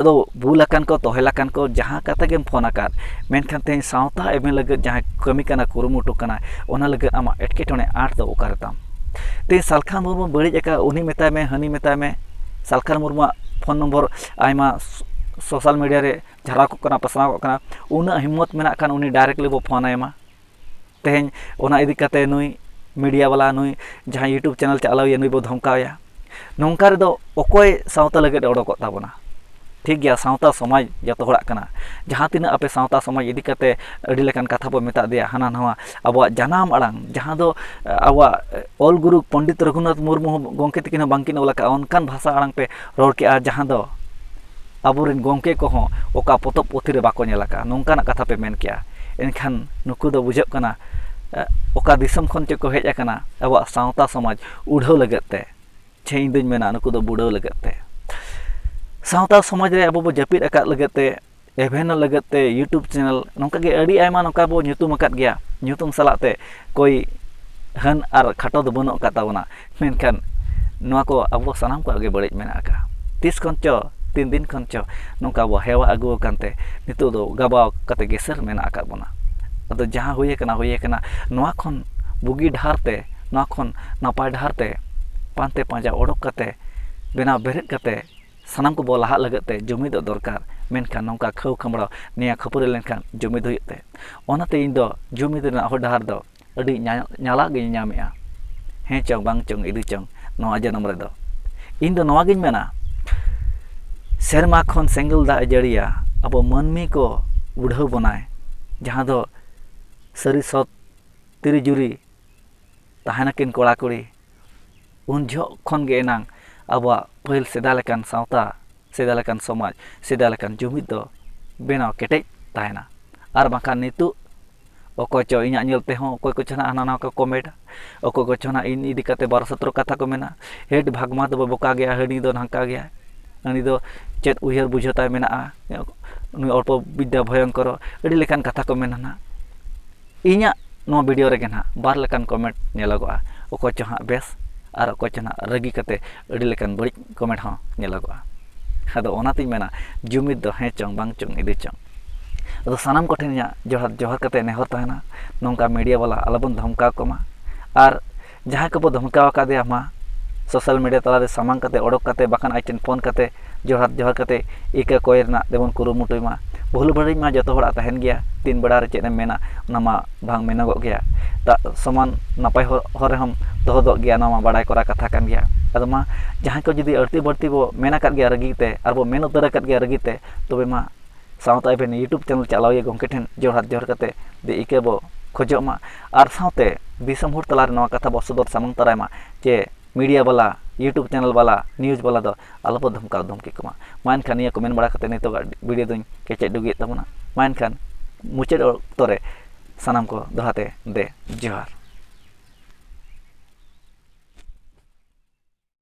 ᱟᱫᱚ ᱵᱩᱞ ᱟᱠᱟᱱ ᱠᱚ, ᱛᱚᱦᱮᱞ ᱟᱠᱟᱱ ᱠᱚ, ᱡᱟᱦᱟᱸ ᱠᱟᱛᱷᱟ ᱜᱮᱢ ᱯᱷᱳᱱ ᱟᱠᱟᱫ, ᱢᱮᱱᱠᱷᱟᱱ ᱛᱮᱦᱮᱧ ᱥᱟᱶᱛᱟ ᱮᱵᱷᱮᱱ ᱞᱟᱹᱜᱤᱫ ᱡᱟᱦᱟᱸᱭ ᱠᱟᱹᱢᱤ ᱠᱟᱱᱟ, ᱠᱩᱨᱩᱢᱩᱴᱩ ᱠᱟᱱᱟ, ᱚᱱᱟ ᱞᱟᱹᱜᱤᱫ ᱟᱢᱟᱜ ᱮᱴᱠᱮᱴᱚᱬᱮ ᱟᱸᱴ ᱫᱚ ᱚᱠᱟᱨᱮ ᱛᱟᱢ? ᱛᱮᱦᱮᱧ ᱥᱟᱞᱠᱷᱟᱱ ᱢᱩᱨᱢᱩ ᱵᱟᱹᱲᱤᱡ ᱟᱠᱟᱫ, ᱩᱱᱤ ᱢᱮᱛᱟᱭ ᱢᱮ, ᱦᱟᱹᱱᱤ ᱢᱮᱛᱟᱭ ᱢᱮ, ᱥᱟᱞᱠᱷᱟᱱ ᱢᱩᱨᱢᱩᱣᱟᱜ ᱯᱷᱳᱱ ᱱᱚᱢᱵᱚᱨ ᱟᱭᱢᱟ ᱥᱳ-, ᱥᱳᱥᱟᱞ ᱢᱤᱰᱤᱭᱟ ᱨᱮ ᱡᱷᱟᱨᱟᱣ ᱠᱚᱜ ᱠᱟᱱᱟ, ᱯᱟᱥᱱᱟᱣ ᱠᱚᱜ ᱠᱟᱱᱟ, ᱩᱱᱟᱹᱜ ᱦᱤᱢᱢᱚᱛ ᱢᱮᱱᱟᱜ ᱠᱷᱟᱱ ᱩᱱᱤ directly ᱵᱚ ᱯᱷᱳᱱ ᱟᱭ ᱢᱟ᱾ ᱛᱮᱦᱮᱧ ᱚᱱᱟ ᱤᱫᱤ ᱠᱟᱛᱮ ᱱᱩᱭ ᱢᱤᱰᱤᱭᱟ ᱵᱟᱞᱟ, ᱱᱩᱭ ᱡᱟᱦᱟᱸᱭ YouTube ᱪᱮᱱᱮᱞ ᱪᱟᱞᱟᱣᱤᱭᱟᱹ, ᱱᱩᱭ ᱵᱚ ᱫᱷᱚᱢᱠᱟᱣᱮᱭᱟ᱾ ᱱᱚᱝᱠᱟ ᱨᱮᱫᱚ ᱚᱠᱚᱭ ᱥᱟᱶᱛᱟ ᱞᱟᱹᱜᱤᱫ ᱮ ᱚᱰᱚᱠᱚᱜ ᱛᱟᱵᱚᱱᱟ? ᱴᱷᱤᱠ ᱜᱮᱭᱟ, ᱥᱟᱶᱛᱟ ᱥᱚᱢᱟᱡᱽ ᱡᱚᱛᱚ ᱦᱚᱲᱟᱜ ᱠᱟᱱᱟ᱾ ᱡᱟᱦᱟᱸ ᱛᱤᱱᱟᱹᱜ ᱟᱯᱮ ᱥᱟᱶᱛᱟ ᱥᱚᱢᱟᱡᱽ ᱤᱫᱤ ᱠᱟᱛᱮ ᱟᱹᱰᱤ ᱞᱮᱠᱟᱱ ᱠᱟᱛᱷᱟ ᱵᱚ ᱢᱮᱛᱟᱫ ᱫᱮᱭᱟ, ᱦᱟᱱᱟ ᱱᱟᱣᱟ ᱟᱵᱚᱣᱟᱜ ᱡᱟᱱᱟᱢ ᱟᱲᱟᱝ, ᱡᱟᱦᱟᱸ ᱫᱚ, ᱮ, ᱟᱵᱚᱣᱟᱜ, ᱮ, ᱚᱞ ᱜᱩᱨᱩ ᱯᱚᱱᱰᱤᱛ ᱨᱚᱜᱷᱩᱱᱟᱛᱷ ᱢᱩᱨᱢᱩ ᱦᱚᱸ ᱜᱚᱢᱠᱮ ᱛᱤᱠᱤᱱ ᱦᱚᱸ ᱵᱟᱝᱠᱤᱱ ᱚᱞ ᱟᱠᱟᱫᱼᱟ, ᱚᱱᱠᱟᱱ ᱵᱷᱟᱥᱟ ᱟᱲᱟᱝ ᱯᱮ ᱨᱚᱲ ᱠᱮᱜᱼᱟ, ᱡᱟᱦᱟᱸ ᱫᱚ ᱟᱵᱚᱨᱮᱱ ᱜᱚᱢᱠᱮ ᱠᱚᱦᱚᱸ ᱚᱠᱟ ᱯᱚᱛᱚᱵ ᱯᱩᱛᱷᱤ ᱨᱮ ᱵᱟᱠᱚ ᱧᱮᱞ ᱟᱠᱟᱫᱼᱟ, ᱱᱚᱝᱠᱟᱱᱟᱜ ᱠᱟᱛᱷᱟ ᱯᱮ ᱢᱮᱱ ᱠᱮᱜᱼᱟ᱾ ᱮᱱᱠᱷᱟᱱ ᱱᱩᱠᱩ ᱫᱚ ᱵᱩᱡᱷᱟᱹᱜ ᱠᱟᱱᱟ, ᱮ, ᱚᱠᱟ ᱫᱤᱥᱚᱢ ᱠᱷᱚᱱ ᱪᱚ ᱠᱚ ᱦᱮᱡ ᱟᱠᱟᱱᱟ ᱟᱵᱚᱣᱟᱜ ᱥᱟᱶᱛᱟ ᱥᱚᱢᱟᱡᱽ ᱩᱰᱷᱟᱹᱣ ᱞᱟᱹᱜᱤᱫ ᱛᱮ᱾ ᱪᱮ ᱤᱧ ᱫᱩᱧ ᱢᱮᱱᱟ, ᱱᱩᱠᱩ ᱫᱚ ᱵᱩᱰᱟᱹᱣ ᱞᱟᱹᱜᱤᱫ ᱛᱮ, ᱥᱟᱶᱛᱟ ᱥᱚᱢᱟᱡᱽ ᱨᱮ ᱟᱵᱚ ᱵᱚ ᱡᱟᱹᱯᱤᱫ ᱟᱠᱟᱫ ᱞᱟᱹᱜᱤᱫ ᱛᱮ, ᱮᱵᱷᱮᱱᱚᱜ ᱞᱟᱹᱜᱤᱫ ᱛᱮ YouTube ᱪᱮᱱᱮᱞ, ᱱᱚᱝᱠᱟ ᱜᱮ ᱟᱹᱰᱤ ᱟᱭᱢᱟ ᱱᱚᱝᱠᱟ ᱵᱚ ᱧᱩᱛᱩᱢ ᱟᱠᱟᱫ ᱜᱮᱭᱟ᱾ ᱧᱩᱛᱩᱢ ᱥᱟᱞᱟᱜ ᱛᱮ ᱠᱚᱭ ᱦᱟᱹᱱ ᱟᱨ ᱠᱷᱟᱴᱚ ᱫᱚ ᱵᱟᱹᱱᱩᱜ ᱟᱠᱟᱫ ᱛᱟᱵᱚᱱᱟ, ᱢᱮᱱᱠᱷᱟᱱ ᱱᱚᱣᱟ ᱠᱚ ᱟᱵᱚ ᱥᱟᱱᱟᱢ ᱠᱚᱣᱟᱜ ᱜᱮ ᱵᱟᱹᱲᱤᱡ ᱢᱮᱱᱟᱜ ᱟᱠᱟᱫᱼᱟ᱾ ᱛᱤᱥ ᱠᱷᱚᱱ ᱪᱚ, ᱛᱤᱱ ᱫᱤᱱ ᱠᱷᱚᱱ ᱪᱚ ᱱᱚᱝᱠᱟ ᱵᱚ ᱦᱮᱣᱟ ᱟᱹᱜᱩ ᱟᱠᱟᱱ ᱛᱮ ᱱᱤᱛᱚᱜ ᱫᱚ ᱜᱟᱵᱟᱣ ᱠᱟᱛᱮ ᱜᱮᱥᱮᱨ ᱢᱮᱱᱟᱜ ᱟᱠᱟᱫ ᱵᱚᱱᱟ᱾ ᱟᱫᱚ ᱡᱟᱦᱟᱸ ᱦᱩᱭ ᱟᱠᱟᱱᱟ, ᱦᱩᱭ ᱟᱠᱟᱱᱟ᱾ ᱱᱚᱣᱟ ᱠᱷᱚᱱ ᱵᱩᱜᱤ ᱰᱟᱦᱟᱨ ᱛᱮ, ᱱᱚᱣᱟ ᱠᱷᱚᱱ ᱱᱟᱯᱟᱭ ᱰᱟᱦᱟᱨ ᱛᱮ ᱯᱟᱱᱛᱮ ᱯᱟᱸᱡᱟ ᱚᱰᱚᱠ ᱠᱟᱛᱮ, ᱵᱮᱱᱟᱣ ᱵᱮᱨᱮᱫ ᱠᱟᱛᱮ ᱥᱟᱱᱟᱢ ᱠᱚᱵᱚ ᱞᱟᱦᱟᱜ ᱞᱟᱹᱜᱤᱫ ᱛᱮ ᱡᱩᱢᱤᱫᱚᱜ ᱫᱚᱨᱠᱟᱨ᱾ ᱢᱮᱱᱠᱷᱟᱱ ᱱᱚᱝᱠᱟ ᱠᱷᱟᱹᱣ ᱠᱷᱟᱢᱲᱟᱣ, ᱱᱮᱭᱟ ᱠᱷᱟᱹᱯᱟᱹᱨᱤ ᱞᱮᱱᱠᱷᱟᱱ ᱡᱩᱢᱤᱫ ᱦᱩᱭᱩᱜ ᱛᱮ, ᱚᱱᱟᱛᱮ ᱤᱧ ᱫᱚ ᱡᱩᱢᱤᱫ ᱨᱮᱱᱟᱜ ᱦᱚᱨ ᱰᱟᱦᱟᱨ ᱫᱚ ᱟᱹᱰᱤ ᱧᱟ-, ᱧᱟᱞᱟ ᱜᱤᱧ ᱧᱟᱢᱮᱜᱼᱟ᱾ ᱦᱮᱸ ᱪᱚᱝ ᱵᱟᱝ ᱪᱚᱝ, ᱤᱫᱤ ᱪᱚᱝ ᱱᱚᱣᱟ ᱡᱚᱱᱚᱢ ᱨᱮᱫᱚ᱾ ᱤᱧ ᱫᱚ ᱱᱚᱣᱟ ᱜᱤᱧ ᱢᱮᱱᱟ, ᱥᱮᱨᱢᱟ ᱠᱷᱚᱱ ᱥᱮᱸᱜᱮᱞ ᱫᱟᱜ ᱮ ᱡᱟᱹᱲᱤᱭᱟ, ᱟᱵᱚ ᱢᱟᱹᱱᱢᱤ ᱠᱚ ᱵᱩᱰᱷᱟᱹᱣ ᱵᱚᱱᱟᱭ, ᱡᱟᱦᱟᱸ ᱫᱚ ᱥᱟᱹᱨᱤ ᱥᱚᱛ ᱛᱤᱨᱤ ᱡᱩᱨᱤ ᱛᱟᱦᱮᱱᱟᱠᱤᱱ ᱠᱚᱲᱟ ᱠᱩᱲᱤ, ᱩᱱ ᱡᱚᱦᱚᱜ ᱠᱷᱚᱱ ᱜᱮ ᱮᱱᱟᱝ ᱟᱵᱚᱣᱟᱜ ᱯᱟᱹᱦᱤᱞ ᱥᱮᱫᱟᱭ ᱞᱮᱠᱟᱱ ᱥᱟᱶᱛᱟ, ᱥᱮᱫᱟᱭ ᱞᱮᱠᱟᱱ ᱥᱚᱢᱟᱡᱽ, ᱥᱮᱫᱟᱭ ᱞᱮᱠᱟᱱ ᱡᱩᱢᱤᱫ ᱫᱚ ᱵᱮᱱᱟᱣ ᱠᱮᱴᱮᱡ ᱛᱟᱦᱮᱱᱟ᱾ ᱟᱨ ᱵᱟᱝᱠᱷᱟᱱ ᱱᱤᱛᱚᱜ ᱚᱠᱚᱭ ᱪᱚ ᱤᱧᱟᱹᱜ ᱧᱮᱞ ᱛᱮᱦᱚᱸ ᱚᱠᱚᱭ ᱠᱚᱪᱚ ᱱᱟᱜ ᱦᱟᱱᱟ ᱱᱟᱣᱟ ᱠᱚ ᱠᱚᱢᱮᱱᱴᱟ, ᱚᱠᱚᱭ ᱠᱚᱪᱚ ᱱᱟᱜ ᱤᱧ ᱤᱫᱤ ᱠᱟᱛᱮ ᱵᱟᱨᱚ ᱥᱚᱛᱨᱚ ᱠᱟᱛᱷᱟ ᱠᱚ ᱢᱮᱱᱟ, "ᱦᱮᱴ ᱵᱷᱟᱜᱽᱢᱟ ᱫᱚ ᱵᱚᱠᱟ ᱜᱮᱭᱟ, ᱦᱟᱹᱱᱤ ᱫᱚ ᱱᱷᱟᱝᱠᱟ ᱜᱮᱭᱟ, ᱩᱱᱤ ᱫᱚ ᱪᱮᱫ ᱩᱭᱦᱟᱹᱨ ᱵᱩᱡᱷᱟᱹᱣ ᱛᱟᱭ ᱢᱮᱱᱟᱜᱼᱟ, ᱱᱩᱭ ᱚᱞᱯᱚ ᱵᱤᱫᱽᱫᱟ ᱵᱷᱚᱭᱚᱝᱠᱚᱨᱚ", ᱟᱹᱰᱤ ᱞᱮᱠᱟᱱ ᱠᱟᱛᱷᱟ ᱠᱚ ᱢᱮᱱᱟ ᱱᱟᱜ᱾ ᱤᱧᱟᱹᱜ ᱱᱚᱣᱟ ᱵᱷᱤᱰᱤᱭᱳ ᱨᱮᱜᱮ ᱱᱟᱦᱟᱜ ᱵᱟᱨ ᱞᱮᱠᱟᱱ ᱠᱚᱢᱮᱱᱴ ᱧᱮᱞᱚᱜᱚᱜᱼᱟ, ᱚᱠᱚᱭ ᱪᱚ ᱦᱟᱸᱜ ᱵᱮᱥ ᱟᱨ ᱚᱠᱚᱭ ᱪᱚ ᱱᱟᱦᱟᱜ ᱨᱟᱹᱜᱤ ᱠᱟᱛᱮ ᱟᱹᱰᱤ ᱞᱮᱠᱟᱱ ᱵᱟᱹᱲᱤᱡ ᱠᱚᱢᱮᱱᱴ ᱦᱚᱸ ᱧᱮᱞᱚᱜᱚᱜᱼᱟ᱾ ᱟᱫᱚ ᱚᱱᱟᱛᱤᱧ ᱢᱮᱱᱟ, ᱡᱩᱢᱤᱫ ᱫᱚ ᱦᱮᱸ ᱪᱚᱝ ᱵᱟᱝ ᱪᱚᱝ ᱤᱫᱤ ᱪᱚᱝ᱾ ᱟᱫᱚ ᱥᱟᱱᱟᱢ ᱠᱚᱴᱷᱮᱱ ᱤᱧᱟᱹᱜ ᱡᱚᱦᱟᱨ, ᱡᱚᱦᱟᱨ ᱠᱟᱛᱮ ᱱᱮᱦᱚᱨ ᱛᱟᱦᱮᱱᱟ, ᱱᱚᱝᱠᱟ ᱢᱤᱰᱤᱭᱟ ᱵᱟᱞᱟ ᱟᱞᱚᱵᱚᱱ ᱫᱷᱚᱢᱠᱟᱣ ᱠᱚᱢᱟ᱾ ᱟᱨ ᱡᱟᱦᱟᱸᱭ ᱠᱚᱵᱚ ᱫᱷᱚᱢᱠᱟᱣ ᱟᱠᱟᱫᱮᱭᱟ, ᱢᱟ ᱥᱳᱥᱟᱞ ᱢᱤᱰᱤᱭᱟ ᱛᱟᱞᱟᱨᱮ ᱥᱟᱢᱟᱝ ᱠᱟᱛᱮ, ᱚᱰᱚᱠ ᱠᱟᱛᱮ, ᱵᱟᱠᱷᱟᱱ ᱟᱡ ᱴᱷᱮᱱ ᱯᱷᱳᱱ ᱠᱟᱛᱮ ᱡᱚᱦᱟᱨ, ᱡᱚᱦᱟᱨ ᱠᱟᱛᱮ ᱤᱠᱟᱹ ᱠᱚᱭ ᱨᱮᱱᱟᱜ ᱛᱮᱵᱚᱱ ᱠᱩᱨᱩᱢᱩᱴᱩᱭ ᱢᱟ᱾ ᱵᱷᱩᱞ ᱵᱟᱹᱲᱤᱡ ᱢᱟ ᱡᱚᱛᱚ ᱦᱚᱲᱟᱜ ᱛᱟᱦᱮᱱ ᱜᱮᱭᱟ, ᱛᱤᱱ ᱵᱮᱲᱟ ᱨᱮ ᱪᱮᱫ ᱮᱢ ᱢᱮᱱᱟ, ᱚᱱᱟ ᱢᱟ ᱵᱟᱝ ᱢᱮᱱᱚᱜᱚᱜ ᱜᱮᱭᱟ᱾ ᱫᱟᱜ ᱥᱚᱢᱟᱱ ᱱᱟᱯᱟᱭ ᱦᱚᱨ, ᱦᱚᱨ ᱨᱮᱦᱚᱸᱢ ᱫᱚᱦᱚ ᱫᱚᱜ ᱜᱮᱭᱟ, ᱱᱚᱣᱟ ᱢᱟ ᱵᱟᱲᱟᱭ ᱠᱚᱨᱟ ᱠᱟᱛᱷᱟ ᱠᱟᱱ ᱜᱮᱭᱟ᱾ ᱟᱫᱚ ᱢᱟ ᱡᱟᱦᱟᱸᱭ ᱠᱚ ᱡᱩᱫᱤ ᱟᱹᱲᱛᱤ ᱵᱟᱹᱲᱛᱤ ᱵᱚ ᱢᱮᱱ ᱟᱠᱟᱫ ᱜᱮᱭᱟ ᱨᱟᱹᱜᱤ ᱛᱮ, ᱟᱨ ᱵᱚ ᱢᱮᱱ ᱩᱛᱟᱹᱨ ᱟᱠᱟᱫ ᱜᱮᱭᱟ ᱨᱟᱹᱜᱤ ᱛᱮ, ᱛᱚᱵᱮ ᱢᱟ ᱥᱟᱶᱛᱟ ᱮᱵᱷᱮᱱ YouTube ᱪᱮᱱᱮᱞ ᱪᱟᱞᱟᱣᱤᱭᱟᱹ ᱜᱚᱢᱠᱮ ᱴᱷᱮᱱ ᱡᱚᱦᱟᱨ, ᱡᱚᱦᱟᱨ ᱠᱟᱛᱮ ᱫᱮ ᱤᱠᱟᱹ ᱵᱚ ᱠᱷᱚᱡᱚᱜ ᱢᱟ᱾ ᱟᱨ ᱥᱟᱶᱛᱮ ᱫᱤᱥᱚᱢ ᱦᱚᱲ ᱛᱟᱞᱟᱨᱮ ᱱᱚᱣᱟ ᱠᱟᱛᱷᱟ ᱵᱚ ᱥᱚᱫᱚᱨ ᱥᱟᱢᱟᱝ ᱛᱟᱨᱟᱭ ᱢᱟ ᱡᱮ ᱢᱤᱰᱤᱭᱟ ᱵᱟᱞᱟ, YouTube ᱪᱮᱱᱮᱞ ᱵᱟᱞᱟ, ᱱᱤᱭᱩᱡᱽ ᱵᱟᱞᱟ ᱫᱚ ᱟᱞᱚ ᱵᱚ ᱫᱷᱚᱢᱠᱟᱣ ᱫᱷᱚᱢᱠᱤ ᱠᱚᱢᱟ᱾ ᱢᱟ ᱮᱱᱠᱷᱟᱱ ᱱᱤᱭᱟᱹ ᱠᱚ ᱢᱮᱱ ᱵᱟᱲᱟ ᱠᱟᱛᱮ ᱱᱤᱛᱚᱜᱟᱜ ᱵᱷᱤᱰᱤᱭᱳ ᱫᱚᱧ ᱠᱮᱪᱮᱫ ᱰᱩᱜᱤᱭᱮᱫ ᱛᱟᱵᱚᱱᱟ᱾ ᱢᱟ ᱮᱱᱠᱷᱟᱱ ᱢᱩᱪᱟᱹᱫ ᱚᱠᱛᱚ ᱨᱮ ᱥᱟᱱᱟᱢ ᱠᱚ ᱫᱚᱦᱲᱟ ᱛᱮ ᱫᱮ ᱡᱚᱦᱟᱨ᱾